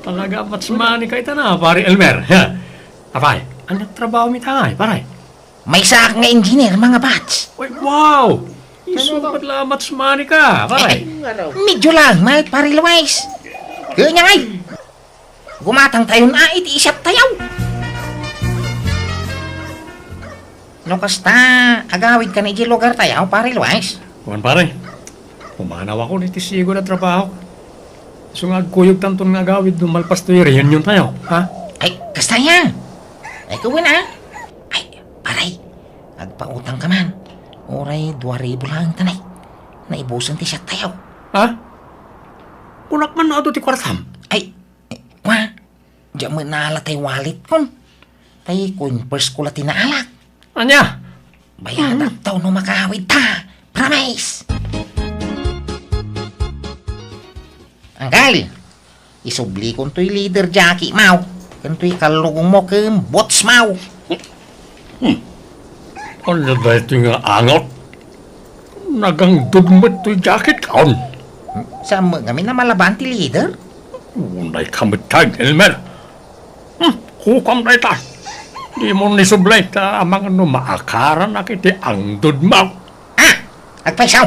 Talaga, bats money ka ita na, pare Elmer. Ha? Apay, ania trabaho mi tay, pare? Maysaak nga engineer, mga bats. Uy, wow! Isu met la, bats money ka, pare. Eh, medyo lang, mga pare Luis. Kanya ngay. Gumatang tayon a iti isat tayo. No kasta, agawid ka na iti lugar tayo, pare Luis. Kuan, pare. Pumanaw ako iti sigud a trabaho. Isu nga agkuyog tanton nga agawid no malpas toy reunion tayo, ha? Ay, kasta ya. Ay, kawin, ah. Ay, pare, agpautang ka man. Uray dua ribu lang tanay. Naibusan ti siat tayo. Ha? Kunak man no adu ti kuartam? Ay, eh, kwa, diak met naala tay wallet kon. Tay coin purse ko la ti naalak. Ania? Bayadak taw no makaawid ta. Promise! Angkel, isublikon toy leather jacket mo, ken toy kallugong mo ken boots mo. Hmm. Ania daytoy nga angot? Nagangdud met toy jacket kon. Saan mo ngamin a malaban ti leather? Unay ka met, Elmer. Hmm, kukam dayta. Di mo ni subli ta amangan no maakaranak iti angdud mo. Ah, agpayso.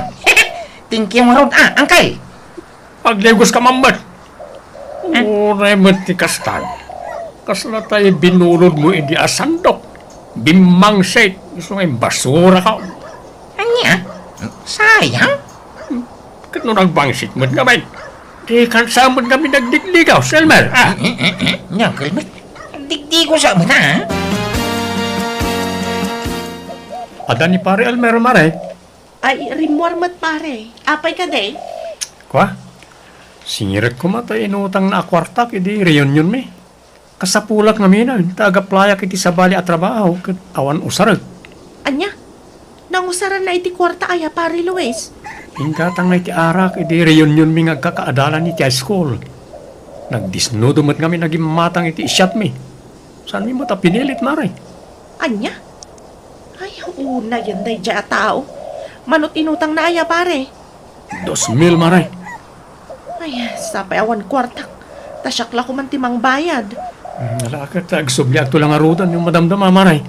Thank you ngarud, ah, angkel. Agdigos ka man met. Ah. Uray met ti kastan. Kasla tay binulod mo idi a sandok. Bimmangsit. Isu nga imbasura ka. Ania? Sayang. Ket no nagbangsit met ngamin, di kansa met ngamin nagdigdigaw, Elmer, ah? Mm, mm, mm, mm. Uncle met. Digdigaw sa met, ah? Adda ni Pare Elmer, mare. Ay, rimmuar met, pare. Apay kadi? Kua? Singirek koma ta inutangna a kuartak idi reunion mi. Kasapulak ngamin ta agaplayak iti sabali a trabaho ket awan usarek. Ania? Nangusaranna iti kuarta aya, Pare Luis? Inggatangna iti arak idi reunion mi nga agkakaadalan iti high school. Nagdisnudo met ngamin a gimmatang iti siatmi. Saanmi met a pinilit, mare. Ania? Ay, unayen daydiay a tao. Manot inutangna aya, pare? Dos mil, mare. Ay, sapay awan kuartak. Ta siak la koman ti mangbayad. Hmm, ala ket agsubliakto la ngaruden no madamdama, mare.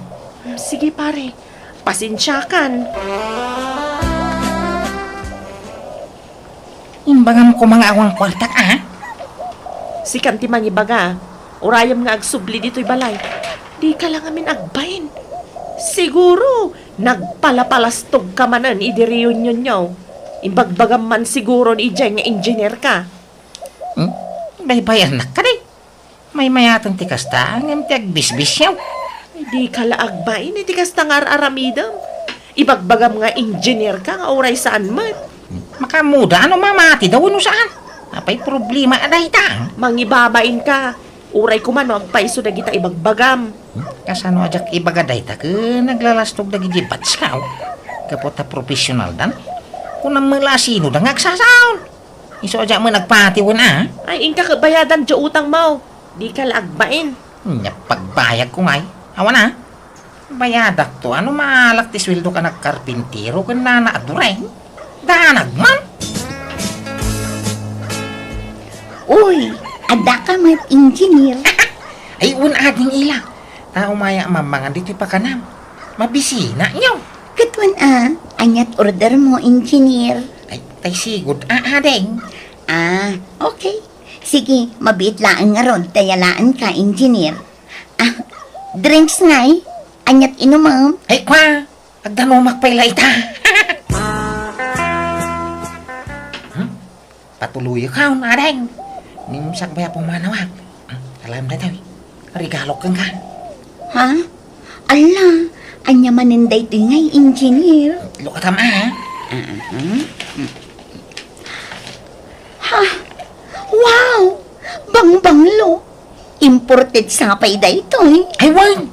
Hmm, sige, pare. Pasensiakan. Imbagam koma nga awan kuartak, a? Sikan ti mangibaga. Urayem nga agsubli ditoy balay. Dika la ngamin agbain. Siguro, nagpalapalastog ka manen idi reunionyo. Imbagbagam man siguro idiay nga engineer ka. Hmm? Baybayannak kadi? Maymayaten ti kasta, ngem ti agbisbisyo. Ay, dika la agbain iti kasta nga ar-aramidem. Ibagbagam nga engineer ka nga uray saan met. Makaammoda no mamati daw wenno saan. Apay problema a dayta? Mangibabain ka. Uray koma no agpayso dagita ibagbagam. Hmm? Kasano a diak ibaga dayta ken naglalastog dagiti batch ko? Gapu ta professional dan. Kunam met la a sino da nga agsasaon. Isu a diak met nagpati wen a. Ay, inka ket bayadan diay utang mo. Dika la agbain. Nya pagbayadko ngay. Awan a. Bayadakto a no maalak ti sueldo ken agkarpintero ken nana a Dureng. Danag man. Uy, adda ka met, engineer? Ay, wen ading ila. Ta umaya mammangan ditoy pakanam. Mabisina nyo. Ket wen a, aniat order mo, engineer? Ay, tay sigud a, ading. Ah, okay. Sige, mabiit laeng ngarud, dayalaen ka, engineer. Ah, drinks ngay? Aniat inumem? Ay, kwa! Agdanumak pay la ita. Hmm? Patuloyakon, ading. Ngem sakbay a pumanawak. Hmm, alam daytoy. Regalo kenka. Ha? Ala, ania manen daytoy ngay, engineer? Lukatam a. Ah, ah. Ha? Wow! Bangbanglo! Imported sa pay daytoy? Ay, wen!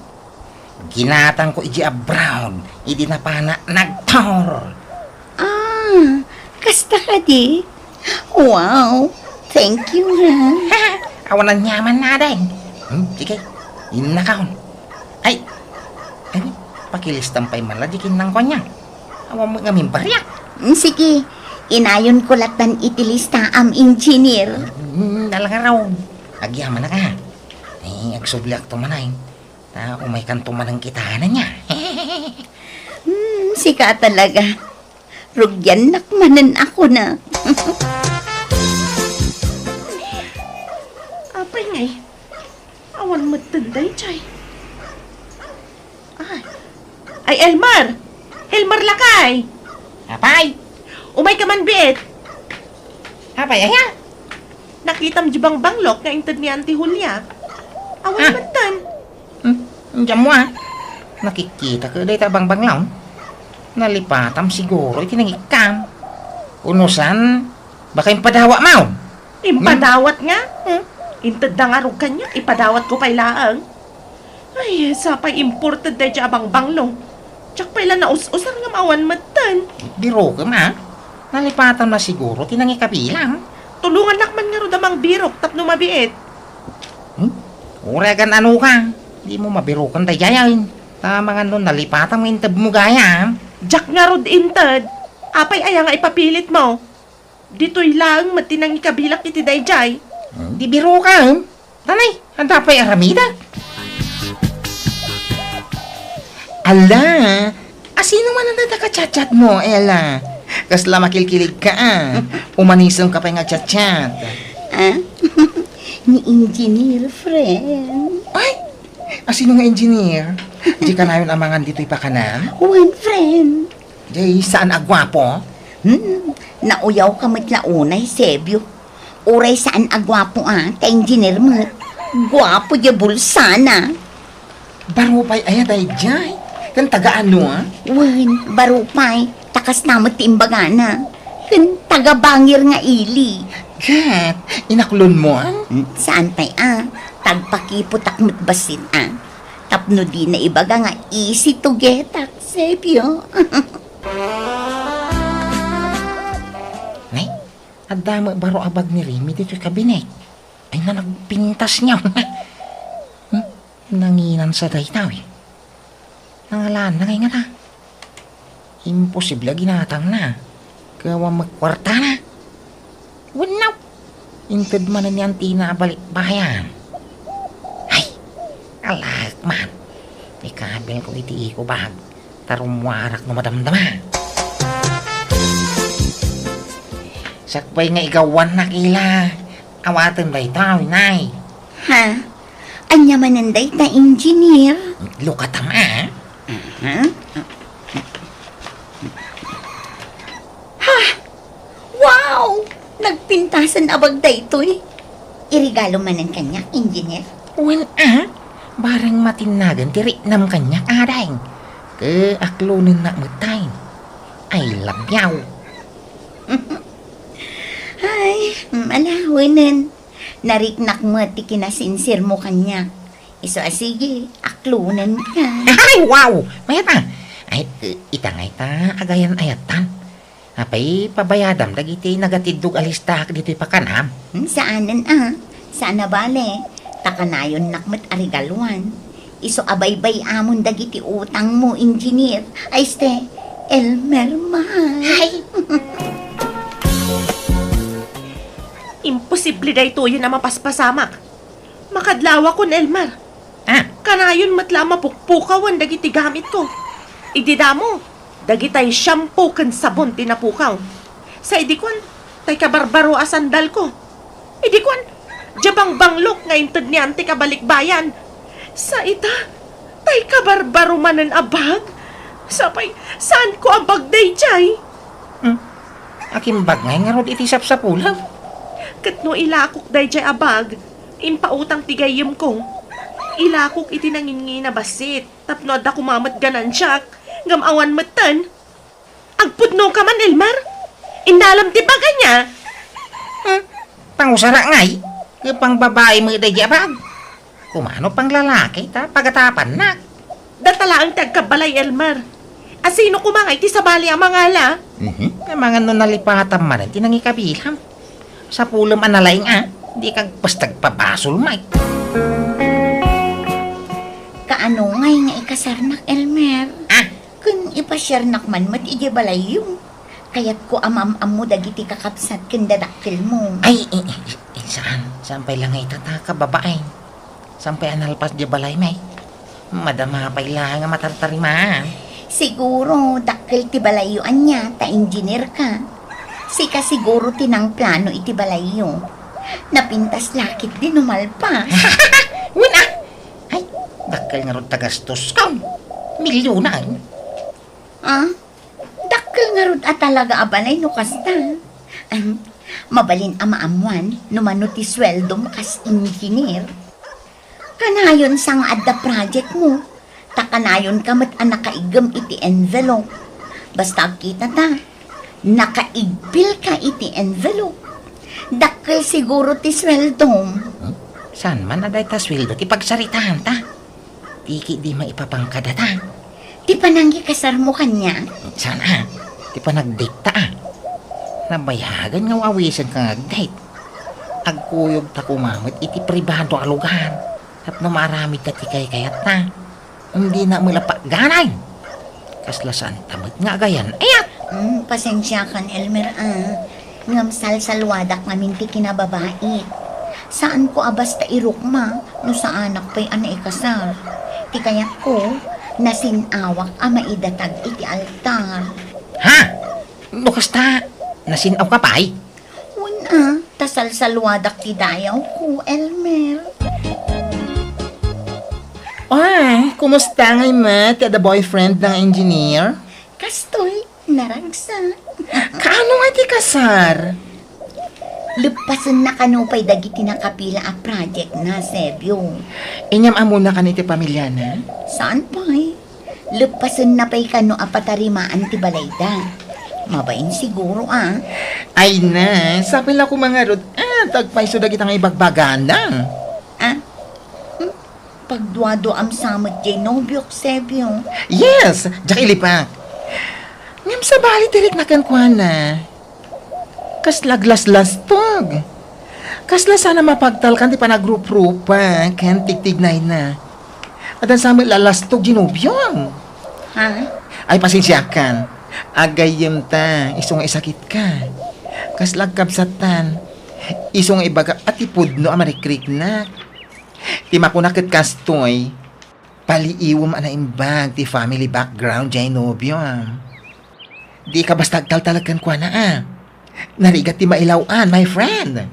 Ginatangko iti abroad, idi napana nagtour. Ah, kasta kadi? Wow! Thank you, ha? Awan aniaman, ading. Hmm, sige, innakon. Ay, ay, pakilistam pay man la di kinnangko ania. Awan met ngamin bariak. Mm, sige, inayonko lattan iti listaam, engineer. Mm, alangaron. Agyamanak a. Eh, agsubliakto manen. Ta umaykanto manen kitaen ania. Hmm, sika talaga. Rugiannak manen a kuna. Apay ngay? Awan metten daydiay. Ay. Ay, Elmer! Elmer lakay! Apay? Umayka man biit. Apay, aya? Nakitam di bangbanglok nga inted ni Auntie Julia. Awan Ah. metten. Hmm, diam mo, ah. Nakikita ko dayta bangbanglok. Nalipatam siguro iti nangikkam. Unusan, baka impadawat mo. Impadawat nga? Hmm? Inted da ngarud kaniak, ipadawatko pay laeng. Ay, sapay imported daydiay a bangbanglo. Diak pay la naus-usar ngem awan metten. Birokem, a? Nalipatanna siguro ti nangikabilang. Tulongannak man ngarud a mangbirok tapno mabiit. Hmm? Uray agan-ano ka. Dimo mabiroken daydiay. Ta mangan no nalipatan nga intedmo gayam. Diak ngarud inted. Apay aya nga ipapilitmo? Ditoy laeng met ti nangikabilak iti daydiay. Hmm, di birokem. Tanay, adda pay aramidek. Ala, asino man dayta ka-chat-chat mo, Ella? Kasla makilkilig ka, a. Umanisem ka pay nga chat-chat. Ah? Ni engineer, friend. Ay, asino nga engineer? Di kanayon a mangan ditoy pakanam? Wen, friend. Jay, saan a guapo? Hmm, nauyaw ka met la unay, Sebio. Uray saan a guapo, a, ta engineer met. Guapo jay bulsana. Baro pay aya daydiay? Ken taga-ano, a? Wen, baro pay. Ta kasta met ti imbagana. Ken taga-Bangir nga ili. Ket, inaklon mo, a? Hmm, saan pay, a? Tagpakipotak met bassit, a. Tapno dina ibaga nga easy to get-ak, Sebio. Nay, adda met baro a bag ni Remy ditoy kabinet. Ay, na nagpintas niya. Hmm? Nanginansa dayta, eh. Nangalaanna ngay ngata? Imposible a ginatangna. Ket awan met kuartana. Wenno, inted manen ni Antina a balikbayan. Ay, alaek man. Ikabilko iti eco bag. Ta rummuarak no madamdama. Sakbay nga igawannak ila. Awaten dayta, nay. Ha? Ania manen dayta, engineer? Lukatam, a. Aha. Ha? Wow! Nagpintasan a bag daytoy. Iregalo manen kaniak, engineer? Wen, a. Bareng matinnagen ti riknam kaniak, ading. Ket aklonennak met tay. I love you. Ay, mm, ala, wenen. Nariknak met ti kinasinsirmo kaniak. Isu a sige, aklonenka. Ay, wow! Mayat a. Ay, eh, ita ngay ta, agayan-ayatan. Apay, pabayadam dagiti nagatiddog a listaak ditoy pakanam? Hmm, saanen a. Saan a bale. Ta kanayonnak met a regaluan. Isu a baybay-amon dagiti utangmo, Engineer. Ay, este, Elmer, mahal. Ay! Imposible daytoyen a mapaspasamak. Makadlawakon, Elmer. Ah. Kanayon met la a mapukpukawen dagiti gamitko. Idi damo, dagitay shampoo ken sabon ti napukaw. Sa idi kuan, tay kabarbaro a sandalko. Idi kuan, dia bangbanglo nga inted ni Auntie a balikbayan. Sa ita, tay kabarbaro manen a bag. Sapay, saanko a bag daydiay? Hmm. Akimbag ngay ngarud iti sapsapulem. Ket no ilakok daydiay a bag, impautang ti gayyemko. Ilakok iti nanginnginabassit tapno adda koma met ganansiak, ngem awan metten. Agpudnoka man, Elmer. Innalam ti bag ania? Hmm? Pangusarak ngay? Ket pangbabai met daydiay a bag? Kumano panglalaki ta pagatapannak? Data laeng ti agkabbalay, Elmer. A sino koma nga iti sabali a mangala? Mhm. Amangan no nalipatan manen ti nangikabilam. Sapulem a nalaing a, di kagpastag pabasol, Mike. Kaano ngay nga ikasarnak, Elmer? Ah? Ken ipasiarnak man met idiay balayyo. Kayatko a maam-ammo dagiti kakabsat ken dadakkelmo. Ay, i-, i-, i-, saan? Saan pay la nga ita ta kababain? Saan pay a nalpas diay balay, May? Madama pay la nga matartarimaan. Siguro, dakkel ti balayyo ania ta engineer ka. Sika siguro ti nangplano iti balayyo. Napintas la ketdi no malpas. Wen a! Ay, dakkel ngarud ta gastoskon. Milyonan. Ah? Dakkel ngarud a talaga a balay no kasta. Ahem, mabalin a maammoan no mano ti sueldom kas engineer. Kanayon sa nga adda projectmo, ta kanayonka met a nakaiggem iti envelope. Basta agkita ta, nakaigpilka iti envelope. Dakkel siguro ti sueldom. Hmm? Saan man a dayta sueldo ti pagsaritaan ta? Ti ketdi maipapan kadata. Ti panangikasarmo kaniak? Saan a? Ti panagdate ta a. Nabayagan nga awisenka nga agdate. Agkuyogta koma met iti pribado a lugar tapno maaramidta ti kaykayatta. Dina met la pagganay. Kasla saanta met nga agayan-ayat. Mm, pasensiakan, Elmer, a. Ngem salsalluadak ngamin ti kinababaik. Saanko a basta irukma no saanak pay a naikasar. Ti kayatko, nasin-awak a maidatag iti altar. Ha? No kasta, nasin-awka pay? Wen a, ta salsalluadak ti dayawko, Elmer. Ay, kumusta ngay met ti adda boyfriend nga engineer? Kastoy, naragsak. Kaano nga ti kasar? Leppasenna kano pay dagiti nakapila a projectna, Sebio. Inyam-ammona kano iti pamiliana? Saan pay? Leppasenna pay kano a patarimaan ti balayda. Mabain siguro a. Ay na, sapay la koma ngarud, a, ta agpayso dagita nga ibagbagana. A? Hmm? Pagduaduaam sa met diay nobiok, Sebio. Yes, diak ilipak. Ngem sabali ti rikna kenkuana. Kasla aglaslastog. Kasla saan a mapagtalkan ti panagruprupa ken tigtignayna. Addan sa met la a lastog diay nobiom. Ha? Ay, pasensiakan. Agayyemta, isu nga isakitka. Kasla agkabsattan. Isu nga ibagak a ti pudno a marikriknak. Ti makuna ket kastoy, paliiwem a naimbag ti family background diay nobiom. Dika basta agtaltalek kenkuana a. Narigat ti mailaw-an, my friend.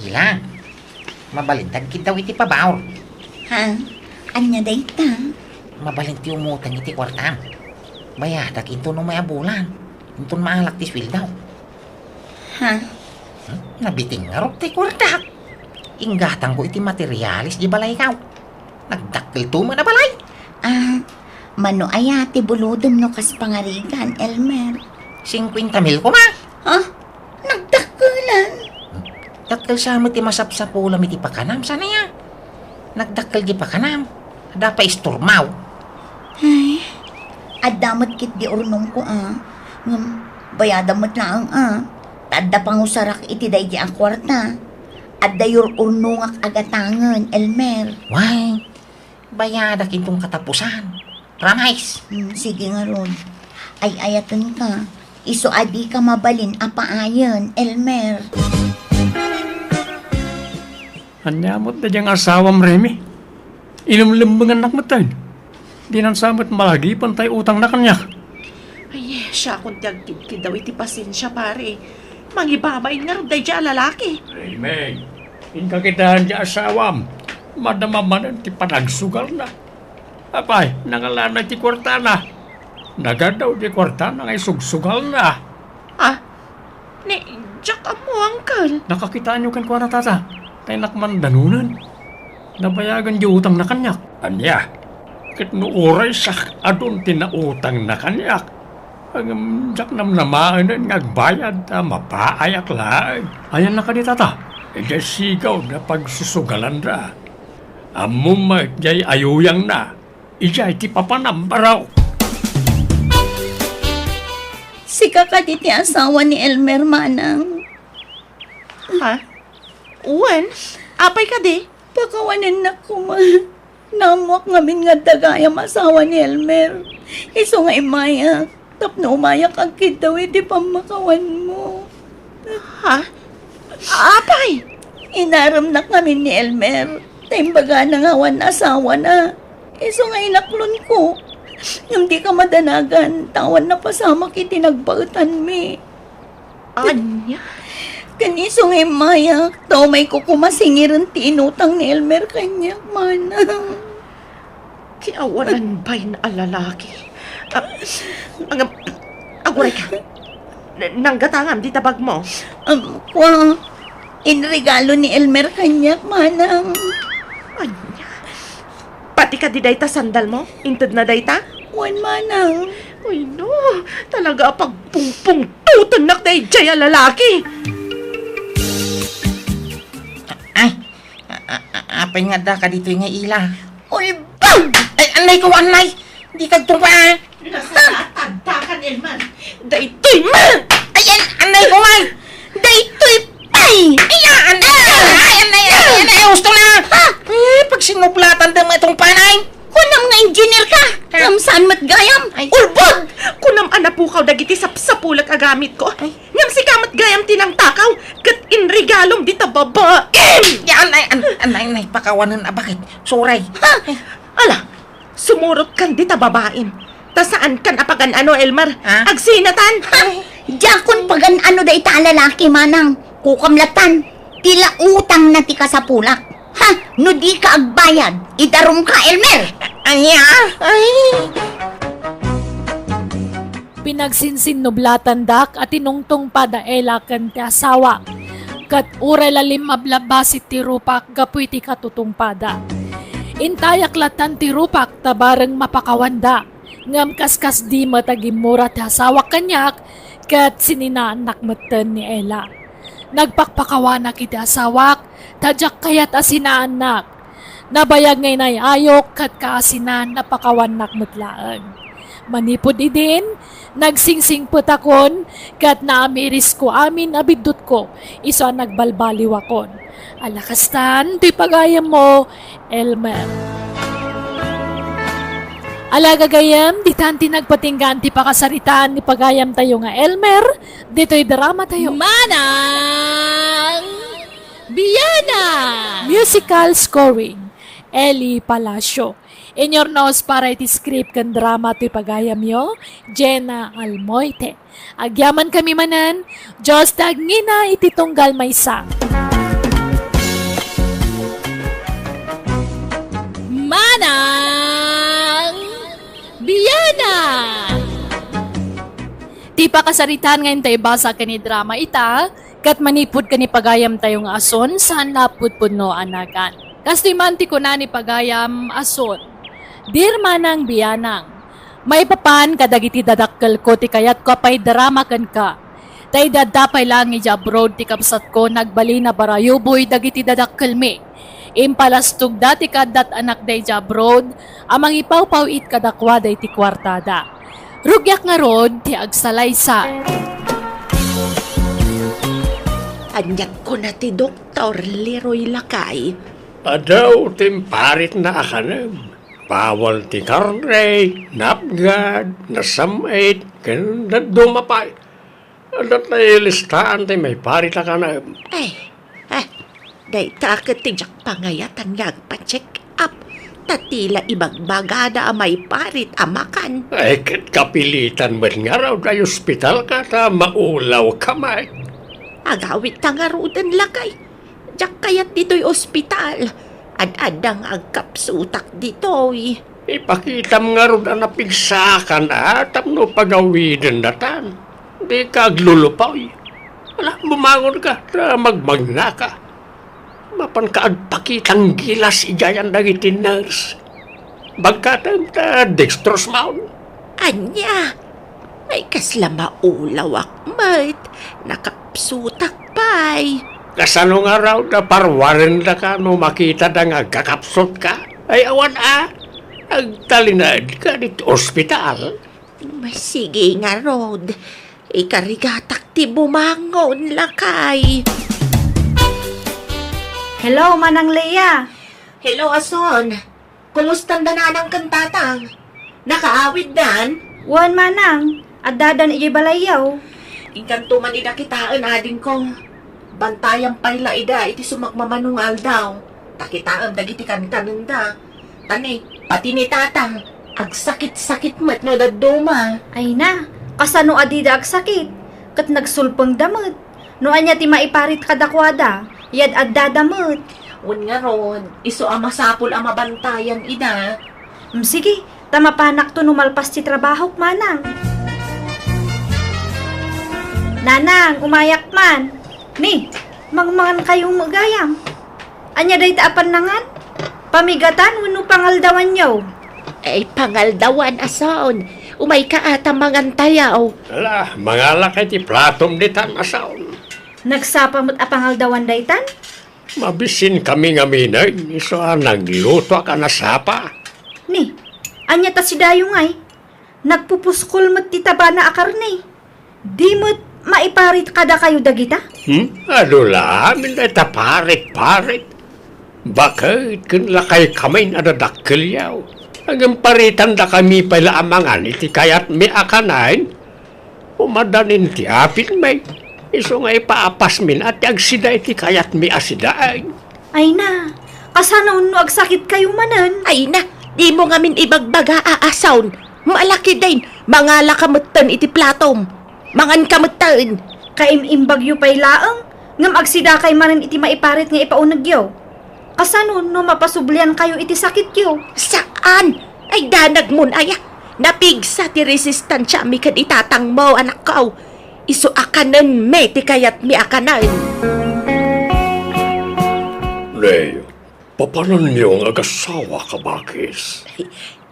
Ila, mabalin ta agkiddaw iti pabaor. Ha? Ania dayta? Mabalin ti umutang iti kuartam. Bayadak inton umay a bulan. Inton maalak ti sueldo. Ha? Hmm? Nabitin ngarud ti kuartak. Inggatangko iti materialis diay balaykaw. Nagdakkel to met a balay. A, mano aya ti bulodem no kas pangarigan, Elmer? Singkuenta mil koma. Ha? Nagdakkelan? Dakkel sa met ti masapsapulam iti pakanam, saan aya? Nagdakkel diay pakanam. Adda pay istormaw. Ay, adda met ketdi urnongko a. Ngem, bayadam met laeng a. Ta adda pangusarak iti daydi a kuarta. Adda yur-urnongak a gatangen, Elmer. Way, bayadak inton katapusan. Promise. Hmm, sige ngarud. Ay-ayatenka. Isu a dika mabalin a paayen, Elmer. Ania met daydiay nga asawam, Remy? Ilemlemmengannak metten. Dinan sa met malagipen tay utangna kaniak. Ay, siakon ti agkidkiddaw iti pasensia, pare. Mangibabain ngarud daydiay a lalaki. Remy, inka kitaen ti asawam. Madama manen ti panagsugalna. Apay, nangalanay ti kuartana. Nagaddaw ti kuartana nga isugsugalna. Ah, ni, diak ammo, uncle. Nakakitaenyo kenkuana, tata. Tay nakman danonen. Nabayagan ti utangna kaniak. Ania? Ket no uray siak adun ti nautangna kaniak, ngem diak namnamaenen nga agbayad ta mapaayak laeng. Ayanna kadi, tata? Idiay sigaw na pagsusugalanda. Ammom met diay ayuyangna. Idiay ti papanam, baro. Sika kadi ti asawa ni Elmer, manang? Ha? Wen? Apay kadi? Pakawanennak koma. Naammoak ngamin nga adda gayam asawa ni Elmer. Isu nga immayak tapno umayak agkiddaw iti pammakawanmo. Ha? Apay? Inaremnak ngamin ni Elmer, ta imbagana nga awan asawana. Isu nga inaklonko. Ngem dika madanagan, ta awan napasamak iti nagbaetanmi. Ania? Ken isu nga immayak, ta umayko koma singiren ti inutang ni Elmer kaniak, manang. Ti awanan bain a lalaki. Ah, ang, aguray ka. N-, nanggatangam dita bagmo. Um, kua, inregalo ni Elmer kaniak, manang. Ania? Pati kadi dayta sandalmo? Intedna dayta? Wen, manang. Ay, no. Talaga a pagpungpungtutennak daydiay a lalaki. Ay, a, a, a, apay nga adda kaditoy nga ila? Ulbod! Ay, annay ko, annay! Di kagtungpa, ah! Nasakit agtakan, Elmer. Daytoy man! Ay, an-, annay ko, ay! Daytoy pay! Ay, ah, annay! Ay, annay, ay, annay, gusto na! Ha? Eh, pagsinublatan da mo itong panay! Kunam nga engineer ka! Ha? Ngem saan met gayam? Ay. Ulbod! Kunam a napukaw dagiti sapsapulek a gamitko. Ay. Ngem sika met gayam ti nangtakaw, ket inregalom dita babaem! Ya, annay, an-, annay, annay, pakawanen a bakit? Suray. Ha? Ala, sumurotkan dita babaem. Ta saankan a pagan-ano, Elmer. Ha? Agsinatan! Ha? Diakon pagan-ano dayta a lalaki, manang. Kukam latan. Ti la utangna ti kasapulak. Ha? No dika agbayad, idarumka, Elmer! Ania? Ay! Pinagsinsinnublatandak a tinungtungpada Ella ken ti asawa, ket uray la limmablabbasi ti rupak gapu iti katutungpada. Intayak latan ti rupak ta bareng mapakawanda, ngem kaskasdi met a gimmura ti asawak kaniak ket sininaannak metten ni Ella. Nagpakpakawanak iti asawak, ta diak kayat a sinaannak. Nabayag nga inay-ayok ket kaasinan a pakawannak met laeng. Manipud idin, nagsingsingpetakon ket naamirisko amin a biddutko isu a nagbalbaliwakon. Ala kastan ti pagayammo, Elmer. Ala gagayem, ditan ti nagpatinggaan ti pakasaritaan ni pagayamtayo nga Elmer, ditoy drama tayo. Manang Biana! Musical scoring, Eli Palacio. Inyurnos para iti script ken drama toy pagayamyo, Jenna Almoite. Agyamankami manen, Dios ti agngina iti tunggal maysa. Manang Biana! Ti pakasaritaan nga inta ibasa ken idrama ita, ket manipud ken ni pagayamtayo nga Ason, saan a pudpudno a nagan. Kastoy man ti kuna ni pagayam Ason, Dear Manang Bianang, maipapan kadagiti dadakkelko ti kayatko a paidrama kenka. Ta idi adda pay laeng idiay abroad ti kabsatko, nagbalin a barayuboy dagiti dadakkelmi. Impalastogda ti kaaddat anakda idiay abroad a mangipawpaw-it kadakuada iti kuartada. Rugiak ngarud ti agsalaysa. Aniat kuna ti doktor? Doktor Leroy lakay. Adu ti imparitna a kanem. Bawal ti karne, napgad, nasam-it, ken dadduma pay. Adda ti listaan ti maiparit a kanem. Ay, ah, dayta ket ti diak pangayatan nga agpa-check up. Ta ti la ibagbagada a maiparit a makan. Ay, ket kapilitan met ngarud a ospitalka ta maulawka met. Agawidta ngaruden lakay. Diak kayat ditoy ospital. Ad-adda nga agkapsutak ditoy. Ipakitam ngarud a napigsaakan a tapno pagawidendatan. Dika aglulupoy. Ala, bumangonka ta magmagnaka. Mapanka agpakitang gilas idiayan dagiti nurse. Bagkatem ta dextrose maon. Ania? Ay, kasla maulawak met. Nakapsutak pay. Kasano ngarud a parwarendaka no makitada nga agkakapsutka? Ay, awan a. Agtalinaedka ditoy ospital. Sige ngarud. Ikarigatak ti bumangon, lakay. Hello, Manang Lea. Hello, Ason. Kumustanda nanang ken tatang? Nakaawiddan? Wen, manang. Addadan idiay balayyo. Inkanto man ida kitaen, adingko. Bantayam pay la ida iti sumakmamano nga aldaw. Ta kitaem dagiti kankanenda. Tani, pati ni tatang, agsakit-sakit met no dadduma. Ay na, kasano a dida agsakit? Ket nagsulpengda met. No ania ti maiparit kadakuada, yad-addada met. Wen ngarud, isu a masapul a mabantayan ida. Mm, sige, ta mapanakto no malpas ti trabahok, manang. Nanang, umayak man. Ni, mangmangan kayo met gayam. Ania dayta a pannangan? Pamigatan wenno pangaldawanyo? Ay, pangaldawan, Ason. Umayka a ta mangantayo. Ala, mangalaka iti platom ditan, Ason. Nagsapa met a pangaldawan daytan? Mabisinkami ngamin, isu a naglutoak a nasapa. Ni, ania ta sidayo ngay? Nagpupuskol met ti tabana a karne. Di met maiparit kadakayo dagita? Hmm? Adu la amin dayta parit-parit. Baket ken lakay kamin a dadakkelyo. Ngem paritandakami pay la a mangan iti kayatmi a kanen. Umadanin ti apitmi. Isu nga ipaapasmin a ti agsida iti kayatmi a sidaen. Ay na, kasano no agsakitkayo manen? Ay na, dimo ngamin ibagbaga a Ason. Malakiden, mangalaka metten iti platom. Manganka metten. Kaim-imbagyo pay laeng, ngem agsidakay manen iti maiparit nga ipaunegyo. Kasano no mapasubliankayo iti sakityo? Saan? Ay, danagmon aya. Napigsa ti resistansiami ken itatangmo, anakko. Isu a kanenmi ti kayatmi a kanen. Nay, papananyo nga agasawa, kabagis?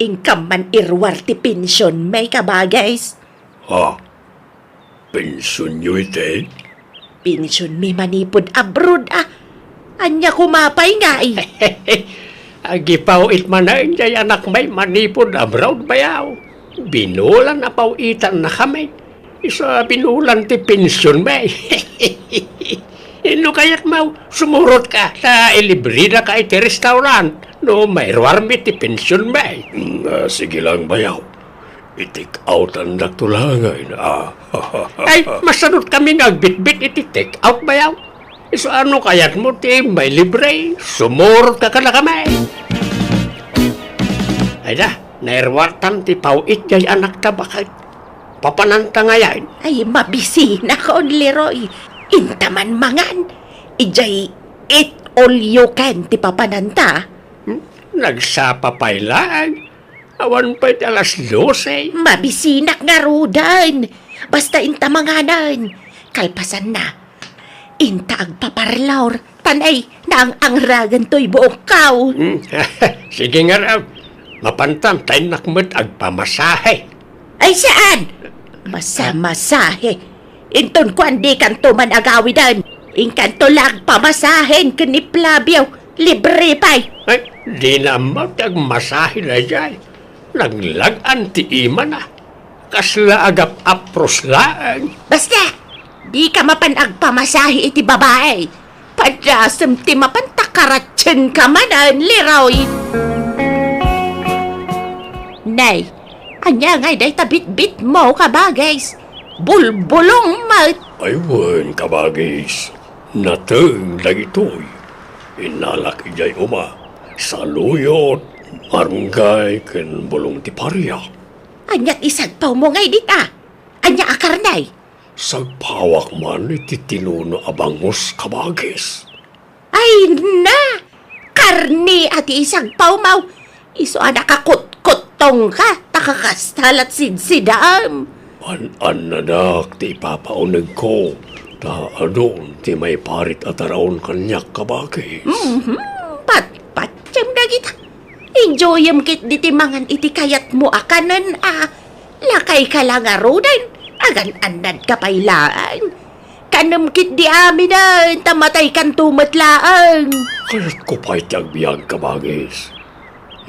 Inkam man iruar ti pensionmi, kabagis. Ha? Pensionyo iti? Pensionmi manipud abroad, a. Ania koma pay ngay? Agipaw-it manen jay anakmi manipud abroad, bayaw. Binulan a paw-itannakami. Isu a binulan ti pensionmi. No kayatmo, sumurotka ta ilibredaka iti restaurant no mairuarmi ti pensionmi. Mm, ah, sige lang, bayaw. I-take outandakto laengen, a. Ay, masanotkami nga agbitbit iti take out, bayaw. Isu a no kayatmo ti mailibre, sumurotka kadakami. Ay da, nairuartan ti paw-it jay anakta, baket. Papananta ngayen. Ay, mabisinakon, Leroy. Inta man mangan. Ijay eat all you can ti papananta. Hmm? Nagsapa pay laeng. Awan pay ti alas dose. Mabisinak ngaruden. Basta inta manganen. Kalpasanna, inta agpaparlor. Tan ay, naang-angragan toy buokko. Hmm. Sige ngarud. Mapantam, ta innak met agpamasahe. Ay, saan? Masamasahe. Inton kuan, dikanto man agawiden. Inkanto la agpamasahen ken ni Flavio. Libre pay. Ay, dina ammo ti agmasahe daydiay. Naglag-an ti imana. Kasla agap-apros laeng. Basta, dika mapan agpamasahe iti babai. Padasem ti mapan ta karatien ka manen, Leroy. Nay, ania ngay dayta bitbit mo, kabagis? Bulbulong met. Ay wen, kabagis. Nateng dagitoy. Innalak idiay uma, saluyot, marunggay, ken bulong ti paria. Ania ti sagpaw mo ngay dita? Ania a karne? Sagpawak man iti tinuna a bangus, kabagis. Ay na! Karne a ti isagpaw mo! Isu a nakakutkuttong ka, ta kakasta la't sidsidaam. An-annadak ti ipapaunegko, ta adun ti maiparit a taraon kaniak, kabagis. Mhm, patpatiem dagita. Enjoyem ketdi ti mangan iti kayatmo a kanen a. Lakayka la ngaruden, agan-annadka pay laeng. Kanem ketdi aminen, ta mataykanto met laeng. Kayatko pay ti agbiag, kabagis.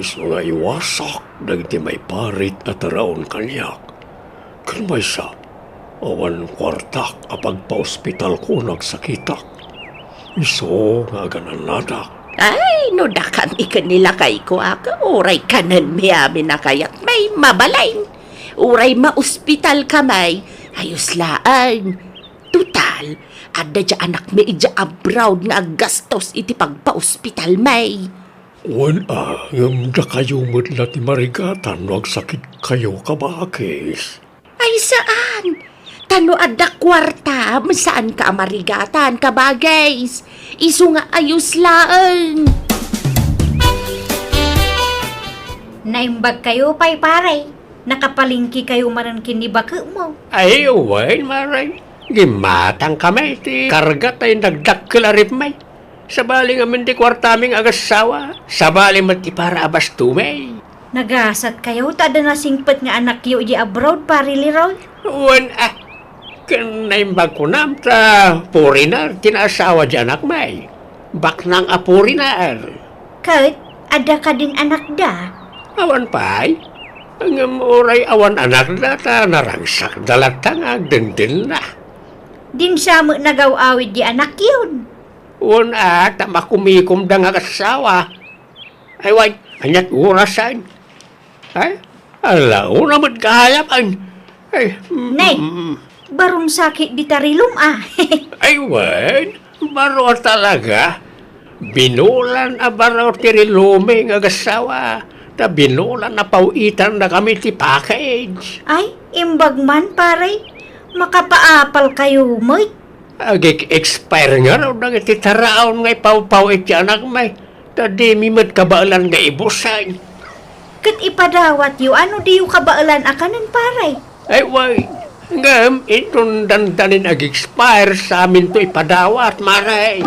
Isu nga iwasak dagiti maiparit a taraon kaniak. Ken maysa, awan kuartak a pagpaospitalko no agsakitak. Isu nga agan-annadak. Ay, no dakami ken ni lakayko, ak, uray kanenmi amin a kayatmi, mabalin. Uray maospitalkami, ayos laeng. Total, adda diay anakmi idiay abroad nga aggastos iti pagpaospitalmi. Wen a, ngem dakayo met la ti marigatan no agsakitkayo, kabagis. Ay, saan! Ta no adda kuarta, saanka a marigatan, kabagis. Isu nga ayos laeng. Naimbagkayo pay, pare. Nakapalengkekayo manen ken ni baketmo. Ay, wen, mare. Gimmatangkami ti karga ta indakdakkel a ripmi. Sabali ngamin ti kuartami nga agassawa, sabali met ti para a bastomi. Nagasatkayo ta adda nasingpet nga anakyo idiay abroad, Pare Leroy? Wen a, ken naimbag kunam ta foreigner ti naasawa diay anakmi. Baknang a foreigner. Ket adda kadin anakda? Awan pay. Ngem uray awan anakda ta narangsakda latta nga agdengdengna. Dinsa met nagaw-awid diay anakyon? Wen a, ta makumikomda nga agassawa. Ay, wen, aniat orasen? Ay, alauna met gayam. Ay, mm, Nay, mm. Barong sakit dita rilum a. Ay, wen, baro a talaga. Binulan a baro ti rilumi nga agassawa. Ta binulan a paw-itannakami ti package. Ay, imbag man, pare. Makapaapalkayo met. Agik-expire ngarud dagiti taraon nga ipawpaw iti anakmi, ta dimi met kabaelan nga ibusen. Ket ipadawatyo a no diyo kabaelan a kanen, pare? Ay, wen, ngem inton dandanin ag-expire, saminto ipadawat, mare.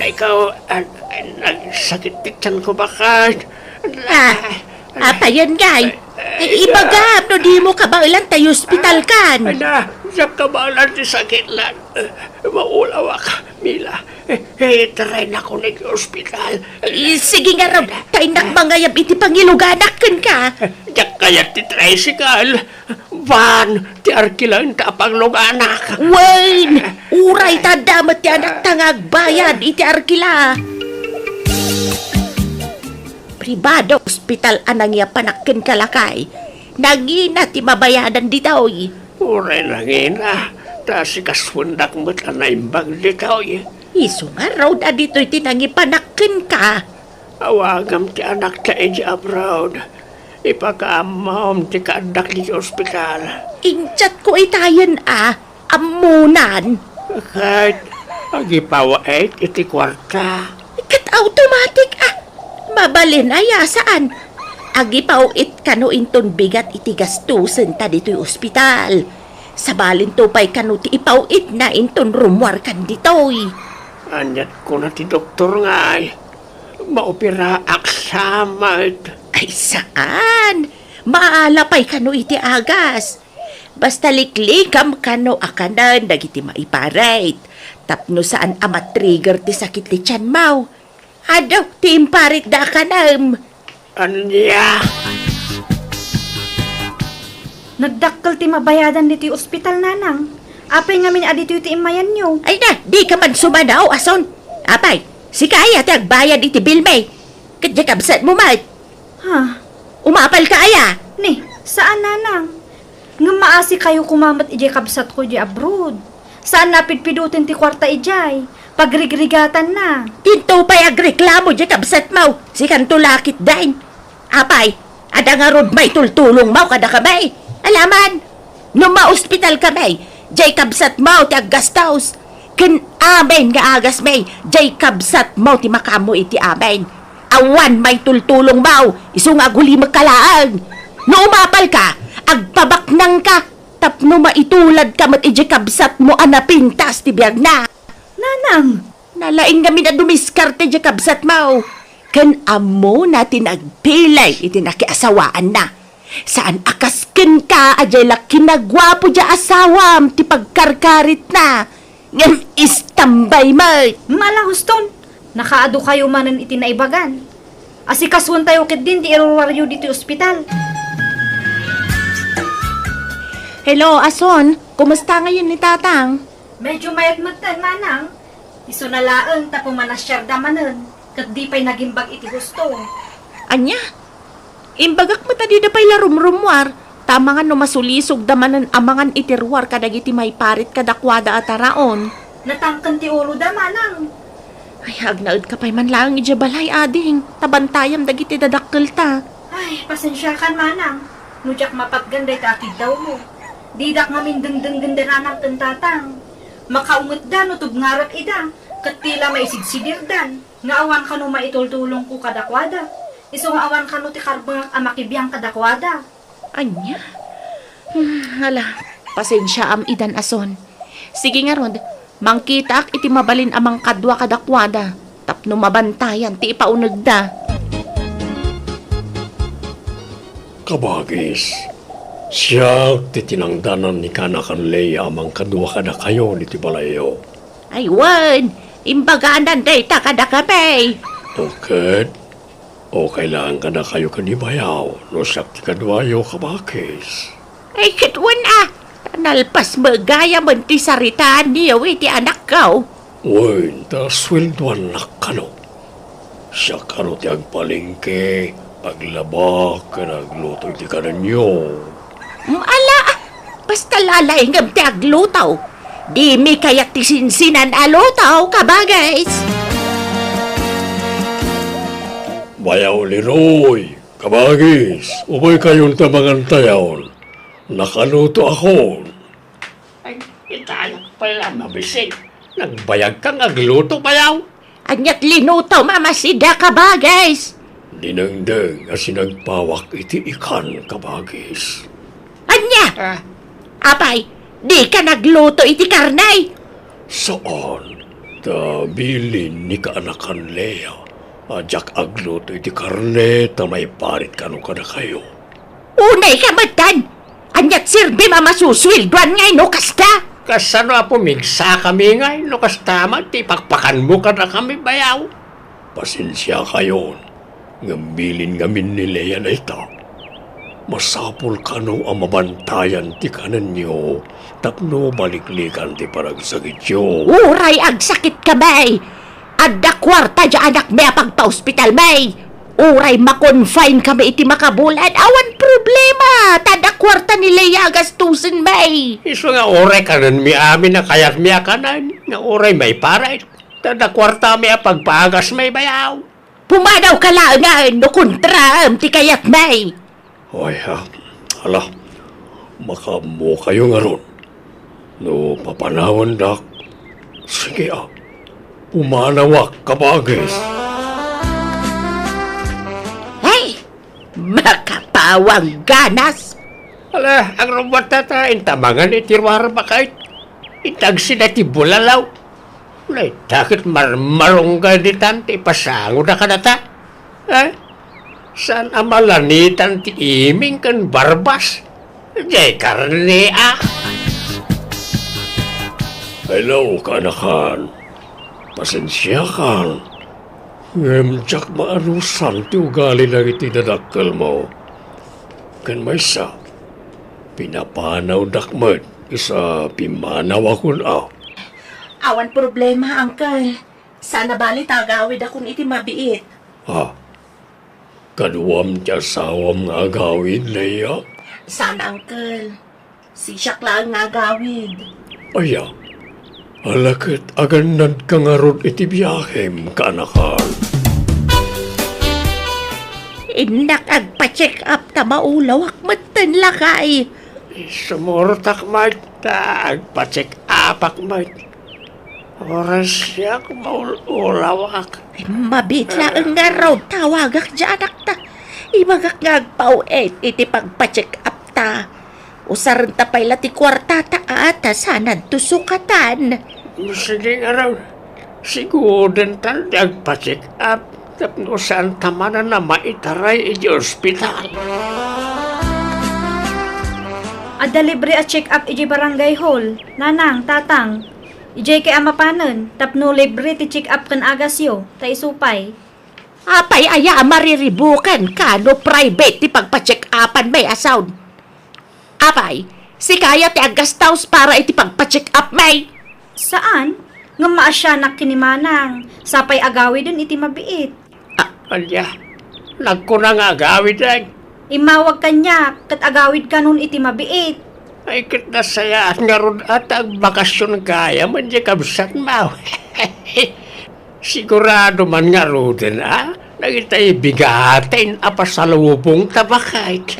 Ikaw, an-, an-, nagsakit ti tianko baket. Ah, apayen, Guy? Ay, ay, ibagam no dimo kabaelan ta iospitalkan. Ay, na, diak kabaelan ti sakit lan. Maulawak, Mila. Eh, eh, itaraynak iti ospital. Eh, sige ngarud, ta innak mangayab iti pangiluganak kenka. Diak kayat ti tricycle. Van ti arkilaenta a pangluganak. Wen, uray ta adda met ti anakta nga agbayad iti arkila. Pribado ospital a nangiapanak kenka, lakay. Nangina ti mabayadan ditoy. Uray nangina, ta sikasuendak met a naimbag ditoy. Isu ngarud a ditoy ti nangipanak kenka. Awagam ti anakta idiay abroad. Ipakaammom ti kaaddak idiay ospital. Injatko itayen a, ammonan. Ket agipaw-it iti kuarta. Ket automatic a. Mabalin aya, saan? Agipaw-it kano inton bigat iti gastusen ta ditoy ospital. Sabalinto pay kano ti ipaw-itna inton rummuarkan ditoy. Aniat kuna ti doktor ngay? Maoperaak sa met. Ay, saan? Maala pay kano iti agas. Basta liklikam kano a kanen dagiti maiparit. Tapno saan a matrigger ti sakit ti tianmo. Adu, ti imparitda a kanem. Ania? Nagdakkel ti mabayadan ditoy ospital, nanang. Apay ngamin a ditoy ti immayanyo? Ay na, dika man sumanaw, Ason. Apay, sika aya ti agbayad iti bill, May. Ket diay kabsatmo met. Ha? Umapalka aya? Ni, saan, Nanang. Ngem maasikayo koma met idiay kabsatko idiay abroad. Saanna a pidpiduten ti kuarta idiay. Pagrigrigatanna. Dinto pay agreklamo diay kabsatmo. Sikanto la ketdin. Apay, adda ngarud maitultulongmo kadakami? Alaman, no maospitalkami, diay kabsatmo ti aggastos. Ken amin nga agasmi, diay kabsatmo ti makaammo iti amin. Awan maitultulongmo, isu nga agulimekka laeng. No umapalka, agpabaknangka, tapno maituladka met idiay kabsatmo a napintas ti biagna. Nanang! Nalaing ngamin a dumiskarte diay kabsatmo. Ken ammona ti nagpilay iti nakiasawaanna. Saan a kas kenka a diay la kinaguapo diay asawam ti pagkarkaritna. Ngem istambay met. Mala, Huston, nakaadu kayo manen iti naibagan. Asikasuentayo ketdin ti iruruaryo ditoy ospital. Hello, Ason. Kumusta ngayon ni Tatang? Medyo mayat metten, Manang. Isuna laeng ta pumanasiarda manen, ket di pay nagimbag iti husto. Ania? Imbagak met a dida pay la rumrummuar, ta amangan no masulisogda manen amangan iti ruar kadagiti maiparit kadakuada a taraon. Natangken ti uloda, Manang. Ay, agnaedka pay man laeng idiay balay, ading, ta bantayam dagiti dadakkelta. Ay, pasensiakan, Manang, no diak mapatgan dayta a kiddawmo. Didak ngamin dengdenggen da Nanang ken Tatang. Makaungetda no tubngarek ida, ket ti la maisigsidirdan, nga awan kano maitultulongko kadakuada. Isu nga awan kano ti karbengak a makibiang kadakuada. Ania? Hmm, ala, pasensiaam itan, Ason. Sige ngarud, mangkitaak iti mabalin a mangkadua kadakuada, tapno mabantayan ti ipaunegda. Kabagis, siak ti tinangdanan ni kaanakan Lea a mangkadua kadakayo ditoy balayyo. Ay wen, imbaganan dayta kadakami. O ket, okay laeng kadakayo ken ni bayaw no siak ti kaduayo, kabagis. Ay ket wen a, ta nalpas met gayamen ti saritaanyo iti anakko. Wen, ta sueldoannak kano. Siak kano ti agpalengke, aglaba, ken agluto iti kanenyo. Mm, ala, basta lalaingem ti agluto. Dimi kayat ti sinsinan a luto, kabagis. Bayaw Leroy, kabagis, umaykayon ta mangantayon. Nakaluto akon. Ay, itayo pala, mabisin. Nagbayag kang agluto, bayaw. Aniat linuto, Mama Sida, kabagis? Dinengdeng a sinagpawak iti ikan, kabagis. Ania? Ah. Apay, di ka nagluto iti karne? Saan, ta bilin ni kaanakan Lea a diak agluto iti karne ta maiparit kano kadakayo. Unay ka metten! Aniat serbim a masusueldoan nga ino kasta? Kasano a pumigsakami nga ino kasta met ti ipakpakanmo kadakami, bayaw? Pasensiakayon, ngem bilin ngamin ni Lea dayta. Masapul kano a mabantayan ti kanenyo tapno baliklikan ti panagsakityo. Uray agsakitkami, adda kuarta diay anakmi a pagpaospitalmi. Uray ma-confine kami iti makabulan, awan problema, ta adda kuarta ni Lea a gastusenmi. Isu nga uray kanenmi amin a kayatmi a kanen, nga uray maiparit, ta adda kuartami a pagpaagasmi, bayaw. Pumanawka laengen no kontraem ti kayatmi. Ay, ah, ala, makaammokayo ngarud. No papanawandak, sige, ah, pumanawak, kabagis. Ay, makapawang ganas. Ala, agrumbuat ta, intamangan iti ruar bakay. Intagsida ti bulalaw. Dayta ket marmarungga ditan ti ipasangoda kadata. Eh? Saan a malanitan ti iming ken barbas? Diay karne, a? Hello, kaanakan. Pasensiakan. Ngem diak maanusan ti ugali dagiti dadakkelmo. Ken maysa, pinapanawdak met. Sa pimmanawakon a. Awan problema, Uncle. Sana bali ta agawidakon iti mabiit. Ah, kaduam ti asawam nga agawid, Leia? Sana, Uncle. Sisiak laeng nga agawid. Aya, ala ket agannadka ngarud iti biahem, kaanakan. Innak agpa-check up ta maulawak metten, lakay. Sumurtak met ta agpa-check upak met. Uray siak maul-ulawak. Mabiit laeng ngarud, tawagak diay anakta. Ibagak nga agpaw-it iti pagpa-check up ta. Usarenta pay la ti kuartata a ta sananto sukatan. Sige ngarud, sigudentan ti agpa-check up tapno saanta manen a maitaray iti ospital. Adda libre a check up iti barangay hall, nanang, tatang. Idiay kay a mapanen, tapno libre ti check up ken agasyo, ta isu pay. Apay aya a mariribukan ka no private ti pagpa-check upan, may asaw? Apay, sika aya ti aggastaus para iti pagpa-check up, may? Saan? Ngem maasianak ken ni manang, sapay agawiden iti mabiit. Ah, ania? Nagkuna nga agawiden? Immawag kaniak, ket agawidkanon iti mabiit. Ay, ket nasayaat ngarud a ta agbakasyon gayam, ania kabsatmo? Sigurado man ngaruden a dagiti bigaten a pasalubongta, baket.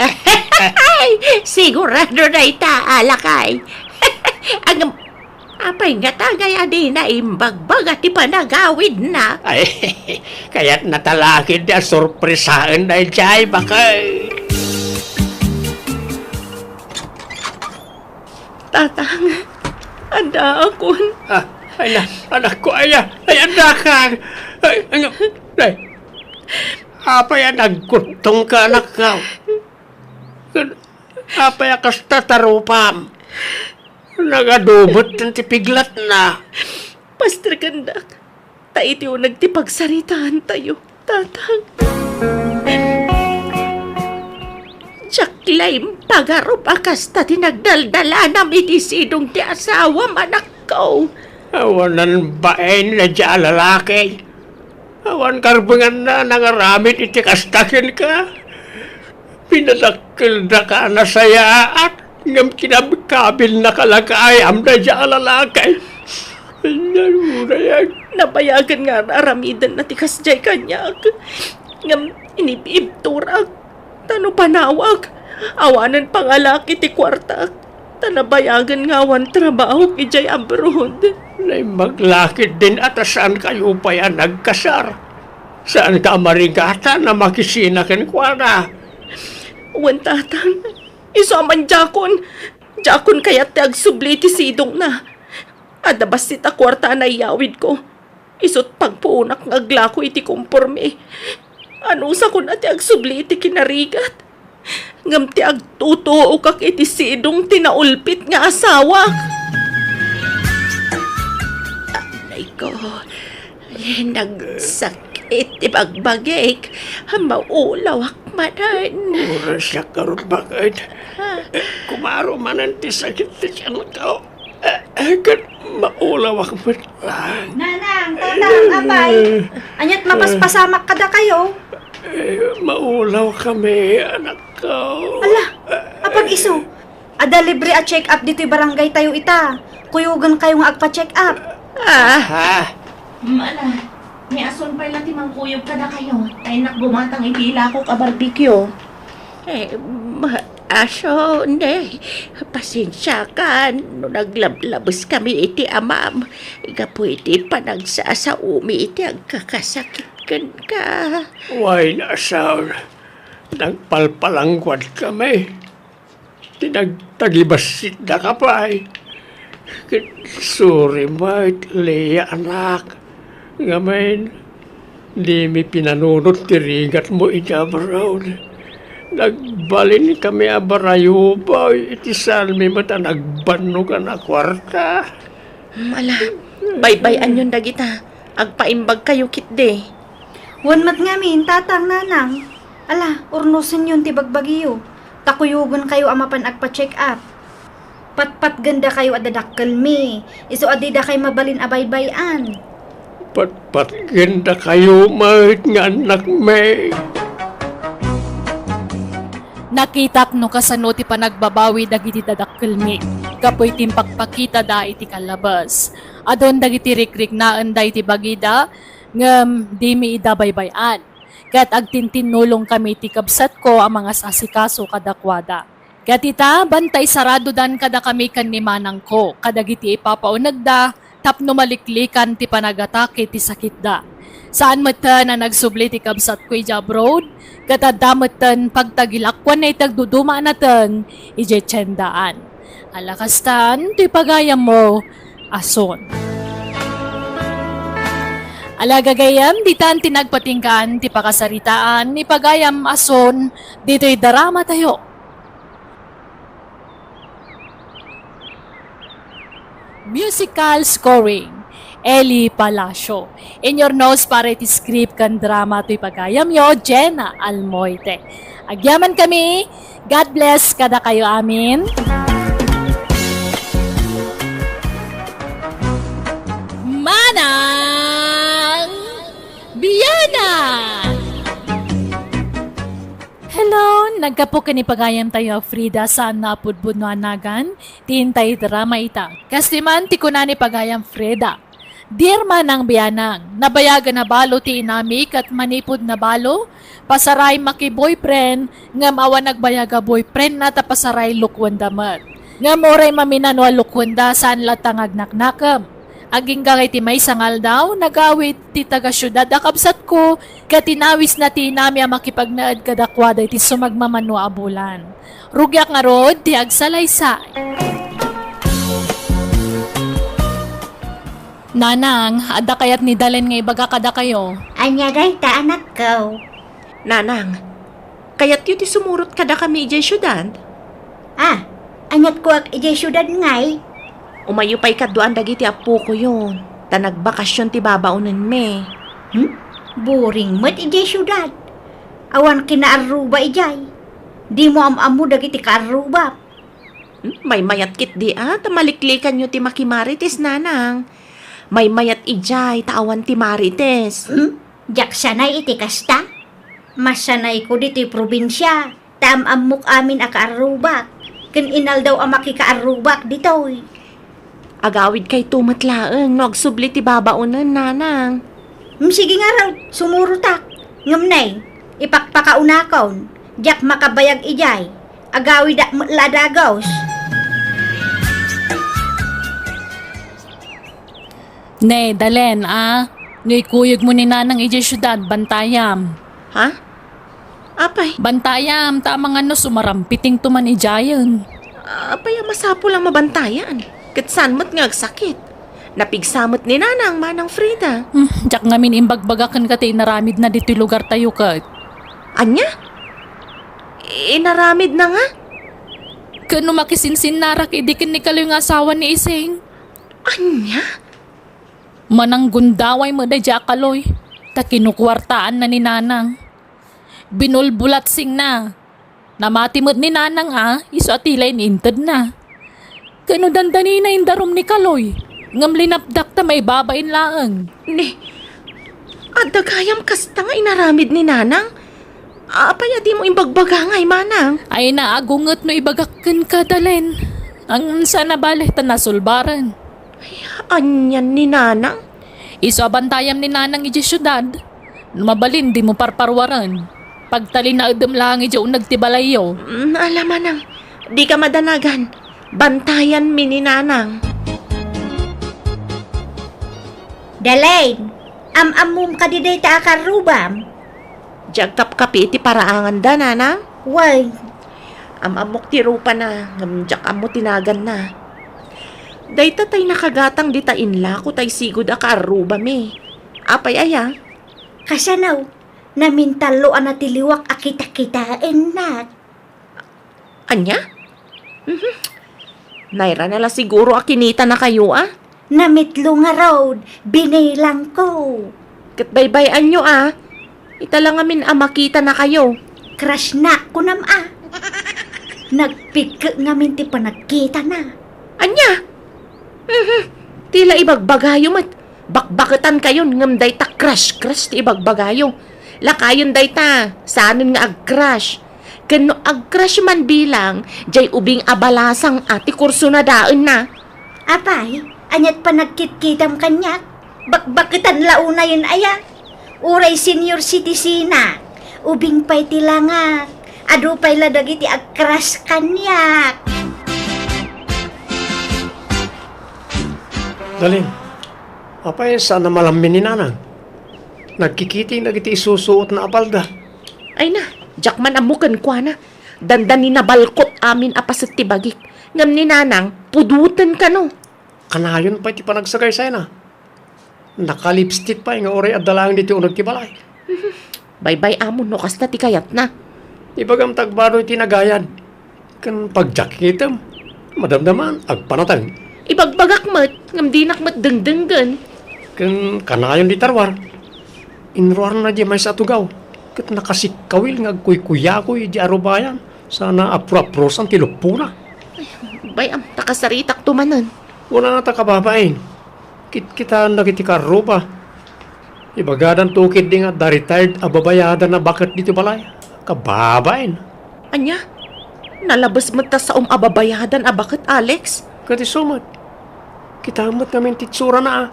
Sigurado dayta, lakay. Ang, apay ngata ngay a dina imbagbaga ti panagawidna? Ay, kayatna ta la ketdi a sorpresaen daydiay, baket. Tatang, addaakon. Ah, ay na, anakko, ay, ay, addakan. Ay, ano, ay. Apay a nagkuttongka, anakko? Apay a kasta ti rupam? Nagadu met ti piglatna. Pasterkendak. Ta iti uneg ti pagsaritaantayo, Tatang. Diak la impagarup a kasta ti nagdaldalanam iti sidong ti asawam, anakko. Awanan bain daydiay a lalaki. Awan karbenganna a nangaramid iti kasta kenka. Pinadakkeldaka a nasayaat, ngem kinabkabilnaka la gayam daydiay a lalaki. Naruray. Nabayagen nga ar-aramidenna ti kasdiay kaniak. Ngem inib-ibturak. Ta no panawak, awanen pangalak iti kuartak. Ta nabayagen nga awan trabahok idiay abroad. Naimbag la ketdin a ta saankayo pay a nagkasar. Saanka a marigatan a makisina kenkuana. Wen, Tatang, isu a man diakon, diakon kayat ti agsubli iti sidongna. Adda bassit a kuarta a naiyawidko. Isut' pagpuonak nga aglako iti kompormi. Anusakon a ti agsubli iti kinarigat. Ngem ti agtutuokak iti sidong ti naulpit nga asawak. Anay ko, nagsakit ti bagbagik. Maulawak manen. Uray siak ngarud, baket. Ha? Kumaro manen ti sakit ti tiyanko. Eh, eh, ket maulawak met laeng. Nanang, tatang, apay? Ania't mapaspasamak kadakayo? Eh, maulawkami, anakko. Ala, apan isu, adda libre a check-up ditoy barangay tayo ita. Kuyogenkayo nga agpa-check-up. Ah. Ha? Mm, ala, ni asun pay la ti mangkuyog kadakayo. Ay, nak, gumatang iti ilakok a barbecue. Eh, ma-, Aso, ne, pasensiakan no naglablabeskami iti amam gapu iti panagsasaomi iti agkakasakit kenka. Wen, asaw, nagpalpalangguadkami. Ti nagtagibassitdaka pay. Ket sorry met, Leia, anak. Ngamin, dimi pinanunot ti rigatmo iti abroad. Nagbalinkami a barayubaw iti saanmi met a nagbannogan a kuarta. Mm, ala, baybay-anyon dagita. Agpaimbagkayo ketdi. Wen met ngamin, tatang, nanang. Ala, urnosenyon ti bagbagiyo. Ta kuyogenkayo a mapan agpa-check-up. Patpatgendakayo a dadakkelmi, isu a didakay mabalin a baybay-an. Patpatgendakayo met nga annakmi. Nakitak no kasano ti panagbabawi dagiti dadakkelmi gapu iti impakpakitada iti kallabes. Adun dagiti rikriknaenda iti bagida, ngem dimi ida baybay-an. Ket agtintinnulongkami iti kabsatko a mangas-asikaso kadakuada. Ket ita, bantay saradodan kadakami ken ni manangko kadagiti ipapaunegda tapno maliklikan ti panagatake ti sakitda. Saan metten a nagsubli ti kabsatko idiay abroad, ket adda metten pagtagilak wenno ti agduduma a nateng idiay tiendaan. Ala kastan, ti pagayammo, Ason. Ala gagayyem, ditan ti nagpatinggaan ti pakasaritaan ni pagayam Ason ditoy drama tayo. Musical scoring, Eli Palacio. In your nose para iti script ken drama toy pagayamyo, Jenna Almoite. Agyamankami, God bless kadakayo amin. Manang Biana! Hello! Naggapu ken ni pagayam tayo a Frida saan nga apudpudno a nagan, ti intay drama ita. Kas ti man ti kuna ni pagayam Frida. Dear Manang Bianang, nabayagen a balo ti inami ket manipud nabalo, pasaray maki-boyfriend, ngem awan nagbayag a boyfriendna ta pasaray lukuenda met. Ngem uray maminano a lukuenda, saan latta nga agnaknakem. Agingga iti maysa nga aldaw, nagawid ti taga-siudad a kabsatko, ket inawisna ti inami a makipagnaed kadakuada iti sumagmamano a bulan. Rugiak ngarud ti agsalaysay. Nanang, adda kayat ni Dalen nga ibaga kadakayo? Ania dayta, anakko? Nanang, kayatyo ti sumurot kadakami idiay siudad? Ah, aniat kuak idiay siudad ngay? Umayyo pay kaduan dagiti appokoyon, ta nagbakasion ti babaonenmi. Hmm? Boring met idiay siudad. Awan kinaarruba idiay. Dimo am-ammo dagiti kaarrubam. Hmm? Maymayat ketdi a, ta maliklikanyo ti makimarites, nanang. Maymayat idiay, ta awan ti marites. Hmm? Diak sanay iti kasta. Masanayko ditoy probinsia, ta am-ammok amin a kaarrubak, ken inaldaw a makikaarrubak ditoy. Agawidkayto met laeng no agsubli ti babaonen, nanang. Mm, sige ngarud, sumurotak. Ngem ne, ipakpakaunakon, diak makabayag idiay. Agawidak met la a dagus. Ne, Dalen, a, no ikuyogmo ni nanang idiay siudad, bantayam. Ha? Apay? Bantayam, ta amangan no sumarampitingto man idiayen. Apay a masapul a mabantayan? Ket saan met nga agsakit? Napigsa met ni nanang, Manang Frida. Hmm, diak ngamin imbagbagak kenka ti inaramidna ditoy lugartayo ket. Ania? Inaramidna nga? Ket no makisinsinnarak idi ken ni Kaloy nga asawa ni Ising. Ania? Mananggundaway met daydiay a Kaloy, ta kinukuartaanna ni nanang. Binulbulat singna. Namati met ni nanang a, isu a ti la in-intedna. Ket no dandanina indarum ni Kaloy, ngem linapdak ta maibabain laeng. Ni, adda gayam kasta nga inaramid ni nanang? Apay a dimo imbagbaga ngay, manang? Ay, naagunget no ibagak kenka, Dalen. Ang sana bale ta nasulbaren. Ay, anian ni nanang? Isu a bantayam ni nanang idiay siudad. No mabalin, dimo parparuaren. Pagtalinaedem laeng idiay uneg ti balayyo. Mm, ala manang, dika madanagan. Bantayanmi ni nanang. Dalen, am-ammom kadi dayta a karrubam? Diak agkapkapi iti paraanganda, nanang. Wen. Am-ammok ti rupana, ngem diak ammo ti naganna. Dayta tay nakagatang dita inlako tay sigud a kaarrubami. Apay aya? Kasano? Namintalloan ti liwak a kitakitaennak. Ania? Mhm. Nairana la siguro a kinitanakayo a? Namitlo ngarud, binilangko. Ket baybay-anyo a, ita la ngamin a makitanakayo. Crushnak, kunam a. Nagpigke ngamin ti panagkitana. Ania? Mhm. Ti la ibagbagayo met. Bakbaketankayon ngem dayta crush-crush ti ibagbagayo. Lakayen dayta, saanen nga ag-crush. Ken no ag-crush man bilang, jay ubing a balasang a ti kurso na daenna. Apay, aniat panagkitkitam kaniak? Bakbaketan la unayen aya? Uray senior citizenak, ubing pay ti langak, adu pay la dagiti ag-crush kaniak. Darling, apay saan a malammin ni Nanang? Nagkikiting dagiti isusuotna a palda. Ay na, diak man ammo kenkuana. Dandani nabalkot amin a paset ti bagik. Ngem ni Nanang, pudoten kano. Kanayon pay ti panagsagaysayna. Naka-lipstick pay nga uray adda laeng ditoy uneg ti balay. Baybay-amon no kasta ti kayatna. Ibagam ta agbadoy ti nagayad. Ken pagjakitem, madamdaman, agpanateng. Ibagbagak met, ngem dinak met dengdenggen. Ken kanayon dita ruar. Inruarna diay maysa a tugaw, ket nakasikkawil nga agkuykuyakoy idiay arubayan, sana apro-aprosan ti luppona. Bay-am ta kasaritakto manen. Kunana ta kababain, kitkitaen dagiti kaarruba. Ibagadanto ketdi nga adda retired a babayadan a baket ditoy balay. Kababain. Ania? Nalabes met ta saom a babayadan a baket, Alex? Ket isu met. Kitaem met ngamin ti itsurana, a.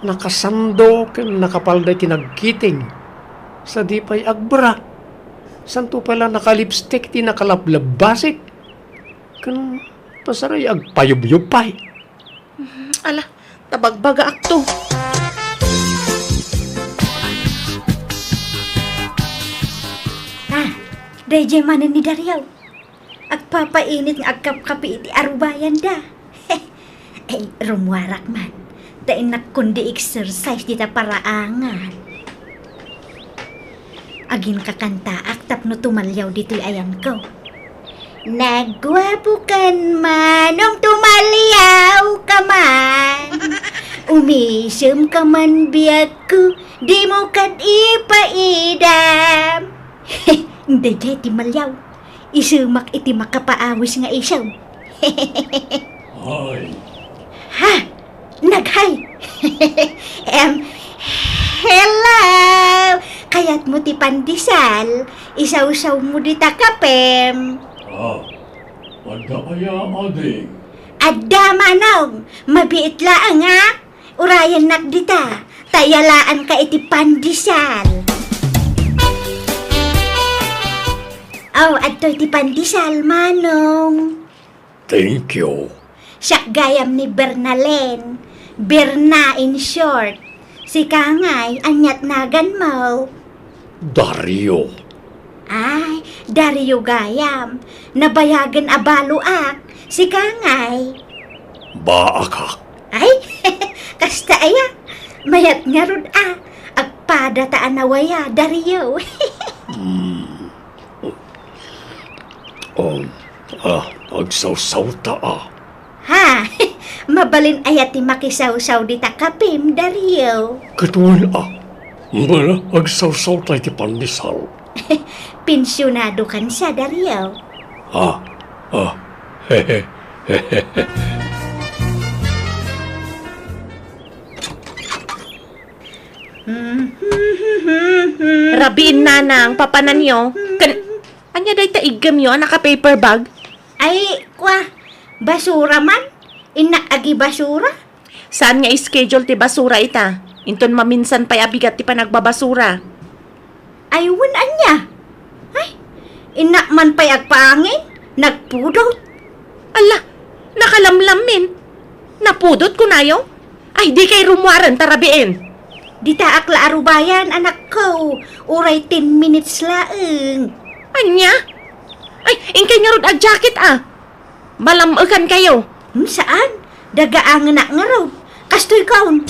Nakasando ken nakapalda iti nagkiting. Sadi pay agbra. Santo pay la nakalipstick ti nakalablabasik. Ken pasaray agpayubyob pay. Mhm. Ala, ta bagbagaakto. Ah, daydiay manen ni Dario. Agpapainit nga agkapkapi iti arubayanda. Ay, rummuarak man. Ta innak kundi exercise dita paraangan. Aginkakantaak tapno tumaliaw ditoy ayanko. Nagguapokan, Manong, tumaliawka man. Umisemka man biagko, dimo kad ipaidam. Daydiay ti maliaw. Isemak iti makapaawis nga isem. Hay. Ha? Naghay. Em, hello! Kayatmo ti pandesal? Isawsawmo dita kapem. Ah, adda aya, ading? Adda, Manong. Mabiit laeng, a. Urayennak dita. Ta yalaanka iti pandesal. Oh, adtoy ti pandesal, Manong. Thank you. Siak gayam ni Bernalen. Berna in short. Sika ngay, aniat naganmo? Dario. Ay, Dario gayam. Nabayagen a baloak. Sika ngay? Baakak. Ay, kasta aya. Mayat ngarud a. Agpada ta a nawaya, Dario. Hmm. Oh, ah, agsawsawta a. Ha? Mabalin aya ti makisawsaw dita kapem, Dario? Ket wen a. Bala, agsawsawta iti pandesal. Pensionado kansa, Dario. Ah, ah. Rabiin, Nanang, papananyo. Ken, ania dayta iggemyo a naka-paper bag? Ay, kwa, basura man. Innak agibasura. Saan nga schedule ti basura ita? Inton maminsan pay a bigat ti panagbabasura. Ay, wen ania? Ay, innak man pay agpaangin, nagpudot. Ala, nakalamlammin. Napudot kunayo? Ay, dikay rummuaren ta rabiin. Ditaak la arubayan, anakko. Uray ten minutes laeng. Ania? Ay, inkay ngarud a jacket, a. Malam-ekankayo. Hmm, saan? Dagaangenak ngarud. Kastoy kaon.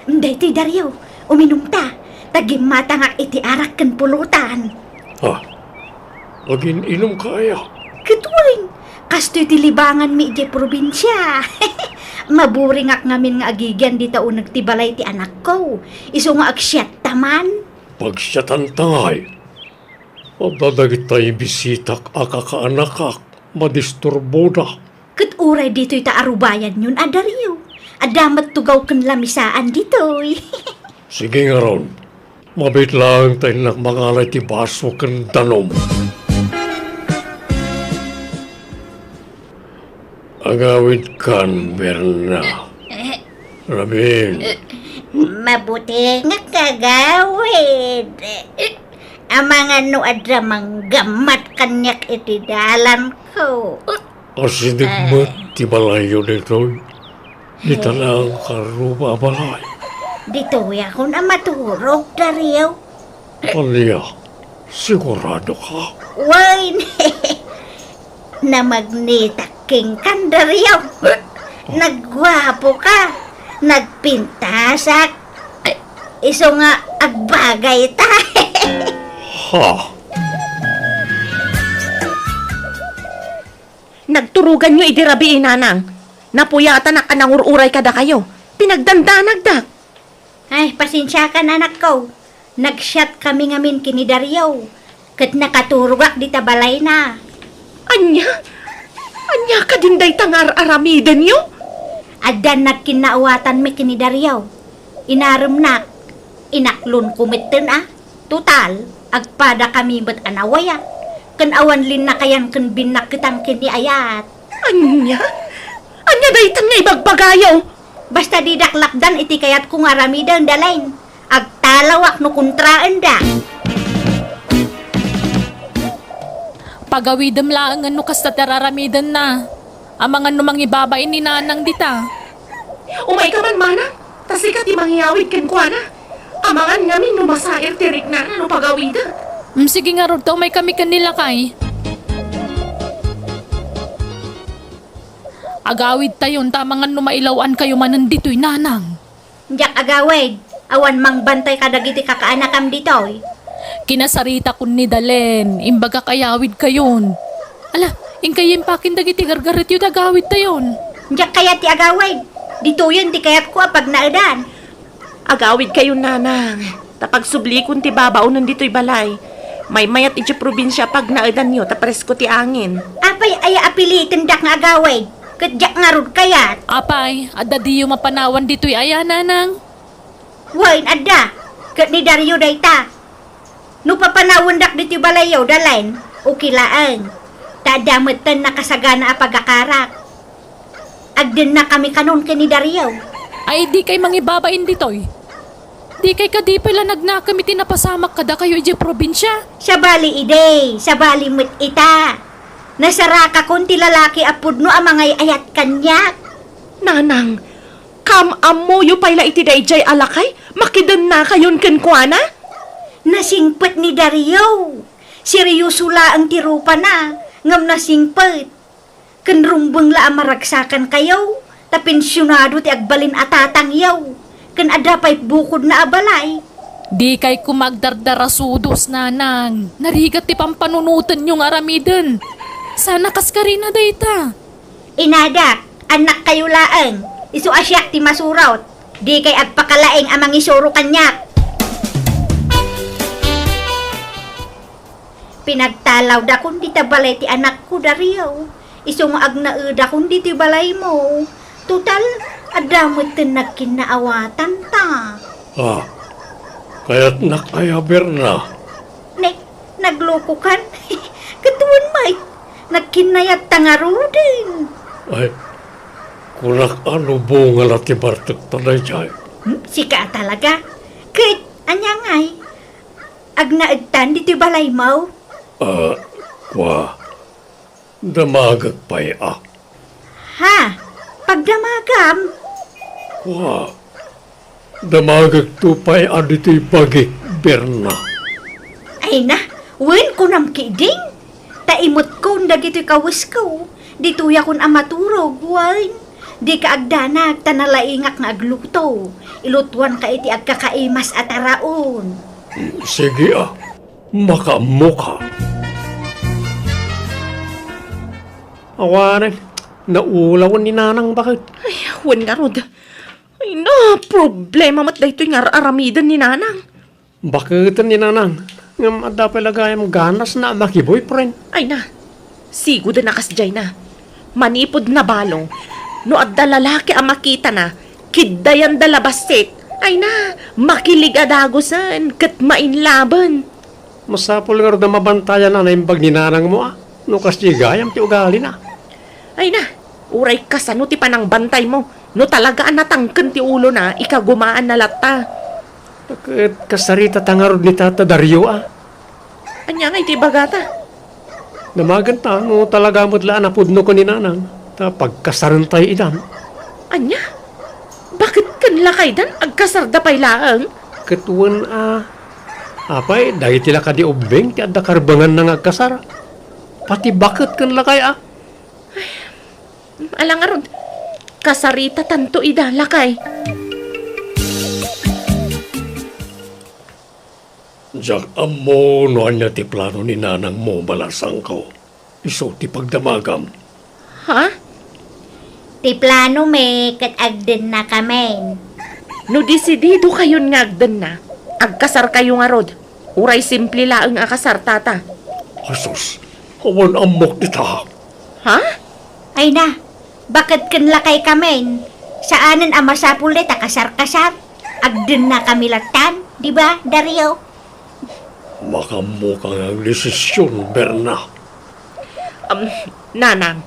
Hmm, daytoy, Dario, uminumta. Ta gimmatangak iti arak ken pulutan. Ah, agin-inumka aya? Ket wen, kastoy ti libanganmi idiay probinsia. Maburingak ngamin nga agigian dita uneg ti balay ti anakko. Isu nga agsiatta man. Pagsiatanta ngay. Adda dagitay bisitak a kakaanakak. madisturboda. Ket uray ditoy ta arubayanyon a Dario. Adda met tugaw ken lamisaan ditoy. Sige ngarud, mabiit laeng ta innak mangalay ti baso ken danum. Agawidkan, Berna. Eh, Rabin. Eh, mabutingak, agawid. Amangan no adda manggammat kaniak iti dalanko. Asideg met ti balayyo ditoy. Dita laeng karuba a balay. Ditoyakon a maturog, Dario. Ania? Sigurado ka? Wen, namagnitak kenka, Dario. Nagguapo ka. Nagpintasak. Isu nga agbagay ta. Ha? Nagturoganyo idi rabii, Nanang. Napuyatanak a nangur-uray kadakayo. Pinagdandanagdak. Ay, pasensiakan, anakko. Nag-chat kami ngamin ken ni Dario, ket nakaturogak dita balayna. Ania? Ania kadin dayta nga ar-aramidenyo? Addan nagkinnaawatanmi ken ni Dario. Inaremnak, inaklonko metten a. Total, agpadakami met a nawaya, ken awan linnakayan ken binnaketan ken ni ayat. Ania? Ania daytan nga ibagbagayo? Basta didak lapdan iti kayatko nga aramiden, Dalain. Agtalawak no kontraenda. Pagawidem laengen no kasta ti ar-aramidenna. Amangan no mangibabain ni Nanang dita. Umayka man, Manang, ta sika ti mangiyawid kenkuana. Amangan ngamin no masair ti riknana no pagawida. Mm, sige ngarud ta umaykami ken ni lakay. Agawidtayon ta amangan no mailaw-ankayo manen ditoy, Nanang. Diak agawid, awan mangbantay kadagiti kakaanakam ditoy. Kinasaritakon ni Dalen, imbagak ayawidkayon. Ala, inkay impakin dagiti gargaretyo ta agawidtayon. Diak kayat ti agawid. Ditoyen ti kayatko a pagnaedan. Agawidkayon, Nanang, ta pagsublikon ti babaonen ditoy balay. Maymayat idiay probinsia a pagnaedanyo ta presko ti angin. Apay aya a pilitendak nga agawid? Ket diak ngarud kayat. Apay, adda diyo mapanawan ditoy aya, Nanang? Wen, adda. Ket ni Dario dayta. No papanawendak ditoy balayyo, Dalen, okay laeng. Ta adda metten nakasagana a pagakarak. Agdennakami kanon ken ni Dario. Ay, dikay mangibabain ditoy. Dikay kadi pay la nagnakem iti napasamak kadakayo idiay probinsia? Sabali idi, sabali met ita. Nasarakakon ti lalaki a pudno a mangay-ayat kaniak. Nanang, kaam-ammoyo pay la iti daydiay a lakay, makidennakayon kenkuana? Nasingpet ni Dario. Serioso laeng ti rupana, ngem nasingpet. Ken rumbeng la a maragsakankayo, ta pensionado ti agbalin a tatangyo, ken adda pay bukodna a balay. Dikay koma agdardarasudos, Nanang. Narigat ti pampanunotenyo nga aramiden. Sana kaskarina dayta. Inadak, annakkayo laeng. Isu a siak ti masurot. Dikay agpakalaing a mangisuro kaniak. Pinagtalawdakon dita balay ti anakko, Dario. Isu nga agnaedakon ditoy balaymo. Total, adda metten nagkinnaawatanta. Ah, kayatnak aya, Berna? Ne, naglokokan? Ket wen met, nagkinnayatta ngaruden. Ay, kunak a no bunga la ti bartekta daydiay. Hmm? Sika a talaga? Ket, ania ngay? Agnaedtan ditoy balaymo? Ah, kua, damagek pay a. Ha? Pagdamagam? Kua, damagekto pay a ditoy bagik, Berna. Ay na, wen kunam ketdin. Ta imetkon dagitoy kawesko. Ditoyakon a maturog, wen. Dika agdanag ta nalaingak nga agluto. Ilutoanka iti agkakaimas a taraon. Sige a, makaammoka. Awanen, naulawen ni Nanang baket. Ay, wen ngarud. Ay na, problema met daytoy nga ar-aramiden ni Nanang. Baketen ni Nanang, ngem adda pay la gayam ganasna a maki-boyfriend. Ay na, Sigud a kasdiay na. Manipud nabalo, no adda lalaki a makitana, kiddayanda la bassit. Ay na, makilig a dagusen ket mainlaben. Masapul ngarud a mabantayan a naimbag ni nanangmo, a, no kasdi gayam ti ugalina. Ay na, uray kasano ti panangbantaymo, no talaga a natangken ti ulona, ikagumaanna latta. Ket kasaritata ngarud ni Tata Dario, a. Ania ngay ti ibagata? Damagenta no talaga met la a napudno ken ni nanang, ta pagkasarentayo idan. Ania? Baket ken lakaydan, agkasarda pay laeng? Ket wen a, apay, dagiti la kadi ubbing ti adda karbenganna nga agkasar. Pati baket ken lakay a. Ala ngarud, kasaritatanto ida, lakay. Diak ammo no ania ti plano ni nanangmo, balasangko. Isu ti pagdamagam. Ha? Ti plano mi ket agdennakamin. No desididokayon nga agdenna, agkasarkayo ngarud. Uray simple laeng a kasar, tata. Asus, awan ammok dita. Ha? Ay na, baket ken lakaykamin. Saanen a masapul dayta kasar-kasar. Agdennakami lattan, di ba, Dario? Makaammoka nga agdesision, Berna. Um, nanang,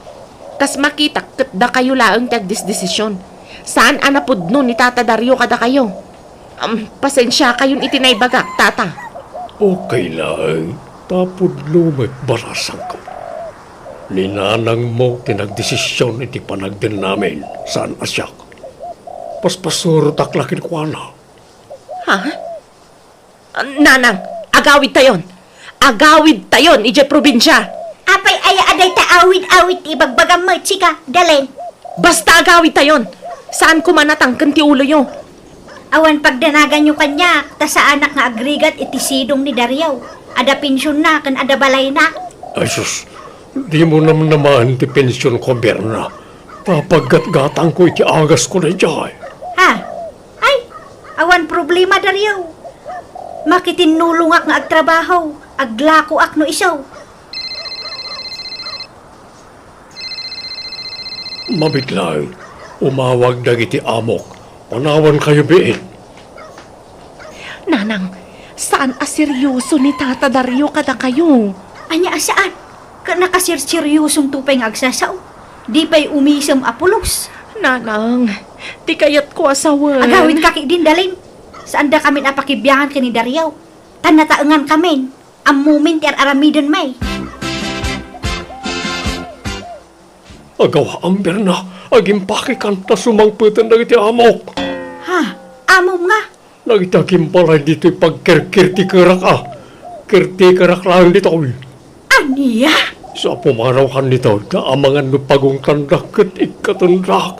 kas makitak ket dakayo laeng ti agdesdesision. Saan a napudno ni Tata Dario kadakayo. Um, pasensiakayon iti naibagak, tata. Okay laeng, ta pudno met, balasangko. Ni nanangmo ti nagdesision iti panagdennamin, saan a siak. Paspasurotak la kenkuana. Ha? Nanang, agawidtayon. Agawidtayon idiay probinsia. Apay aya a dayta awid-awid ti ibagbagam met, sika, Dalen? Basta agawidtayon. Saan koma natangken ti uloyo. Awan pagdanaganyo kaniak, ta saanak nga agrigat iti sidong ni Dario. Adda pensionna ken adda balayna. Ay sus, dimo namnamaen ti pensionko, Berna. Ta paggatgatangko iti agasko daydiay. Ha? Ay, awan problema, Dario. Makitinnulongak nga agtrabaho, aglakoak no isu. Mabiit laeng, umawag dagiti amok. Panawankayo biit. Nanang, saan a serioso ni Tata Dario kadakayo. Ania a saan? Ket nakasirseriosoto pay nga agsasao. Di pay umisem a pulos. Nanang, ti kayatko a sawen. Agawidka ketdin, Dalen. Saandakamin a pakibiangan ken ni Dario. Ta nataengankamin. Ammomin ti ar-aramidenmi. Agawaam, Berna, agimpakekan ta sumangpeten dagiti amok. Ha? Amom nga? Dagiti agimbalay ditoy pagkerkertikerak a. Kertikerak laeng ditoy. Ania? Sa pumanawkan ditoy, ta amangan no pagungtandak ket ikkatendak.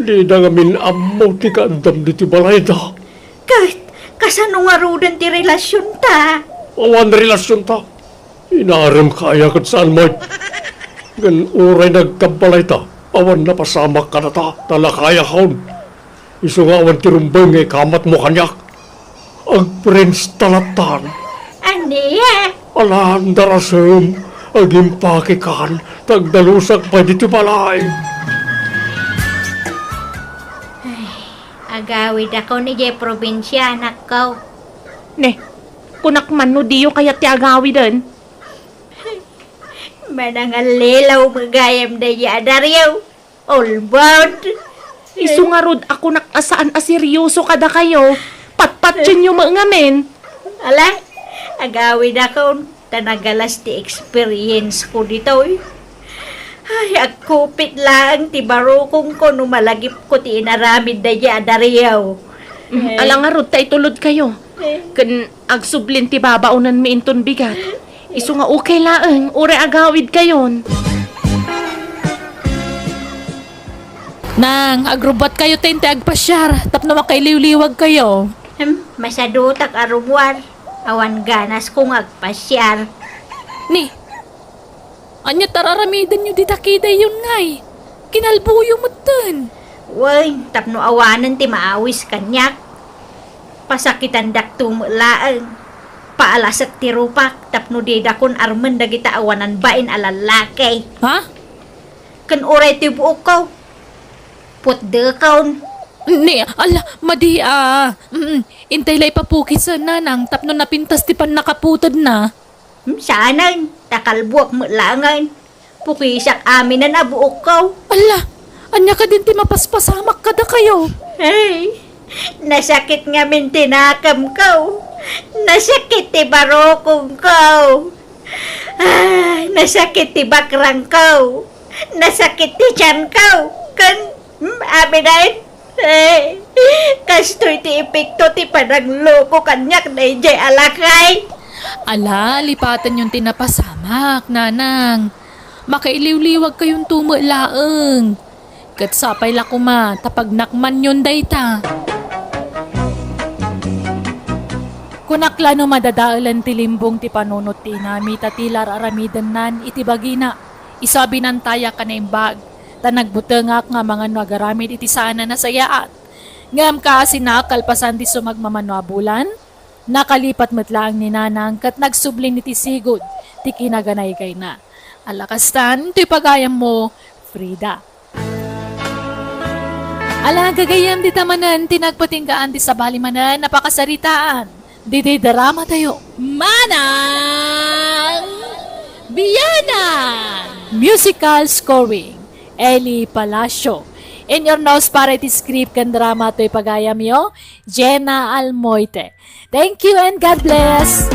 Dida ngamin ammo ti kaaddam ditoy balayda. Ket, kasano ngaruden ti relasionta? Awan relasionta. Inaaremka aya ket saan met. Ngem uray nagkabbalayta, awan napasamak kadata, ta lakayakon. Isu nga awan ti rumbeng nga ikamatmo kaniak. Agprinsta lattan. Ania? Alan darasem, agimpakekan, ta agdalusak pay ditoy balay. Ay, agawidakon idiay probinsia, anakko. Ne, kunak man no diyo kayat ti agawiden. Manangallilaw met gayam daydi a Dario. All bound. Isu ngarud a kunak a saan a serioso kadakayo. Patpatienyo met ngamin. Ala, agawidakon, ta nagalas ti experience ko ditoy. Ay, agkupit laeng ti barukongko no malagipko ti inaramid daydi a Dario. Mm, eh. Ala ngarud ta itulodkayo. Eh. Ken agsublin ti babaonenmi inton bigat. Isu nga okay laeng, uray agawidkayon. Nang, agrubbuatkayo ta inti agpasiar tapno makailiwliwagkayo. Hmm, masadutak a rumuar. Awan ganasko nga agpasiar. Ni, ania ti ar-aramidenyo dita kidayyon ngay? Kinalboyo metten. Wen, tapno awanen ti maawis kaniak. Pasakitandakto met laeng. Paalasek ti rupak tapno didakon armen dagita awanan bain a lallaki. Ha? Ken uray ti buokko. Putdekon. Ni, ala, madi, ah. Mm, intay la ipapukisen, nanang, tapno napintas ti pannakaputedna. Hmm, saanen, ta kalbuak met laengen. Pukisak aminen a buokko. Ala, ania kadin ti mapaspasamak kadakayo? Ay, nasakit ngamin ti nakemko. Nasakit ti barukongko. Ay, nasakit ti bakrangko. Nasakit ti tianko. Ken, hmm, aminen. Eh, kastoy ti epekto ti panangloko kaniak daydiay a lakay. Ala, lipatenyon ti napasamak, nanang. Makailiwliwagkayonto met laeng. Ket sapay la koma ta pagnakmanyon dayta. Kunak la no madadaelen ti limbong ti panunot ti inami ta ti la ar-aramidennan iti bagina. Isu a binantayak a naimbag, ta nagbutengak nga amangan no agaramid iti saan a nasayaat. Ngem kaasina, kalpasan ti sumagmamano a bulan, nakalipat met laeng ni Nanang ket nagsublin iti sigud ti kinaganaygayna. Ala kastan, toy pagayammo, Frida. Ala, gagayyem, dita manen ti nagpatinggaan ti sabali manen a pakasaritaan ditoy dramatayo. Manang Bianang! Musical scoring, Eli Palacio. Inyurnos para iti script ken drama toy pagayamyo, Jenna Almoite. Thank you and God bless!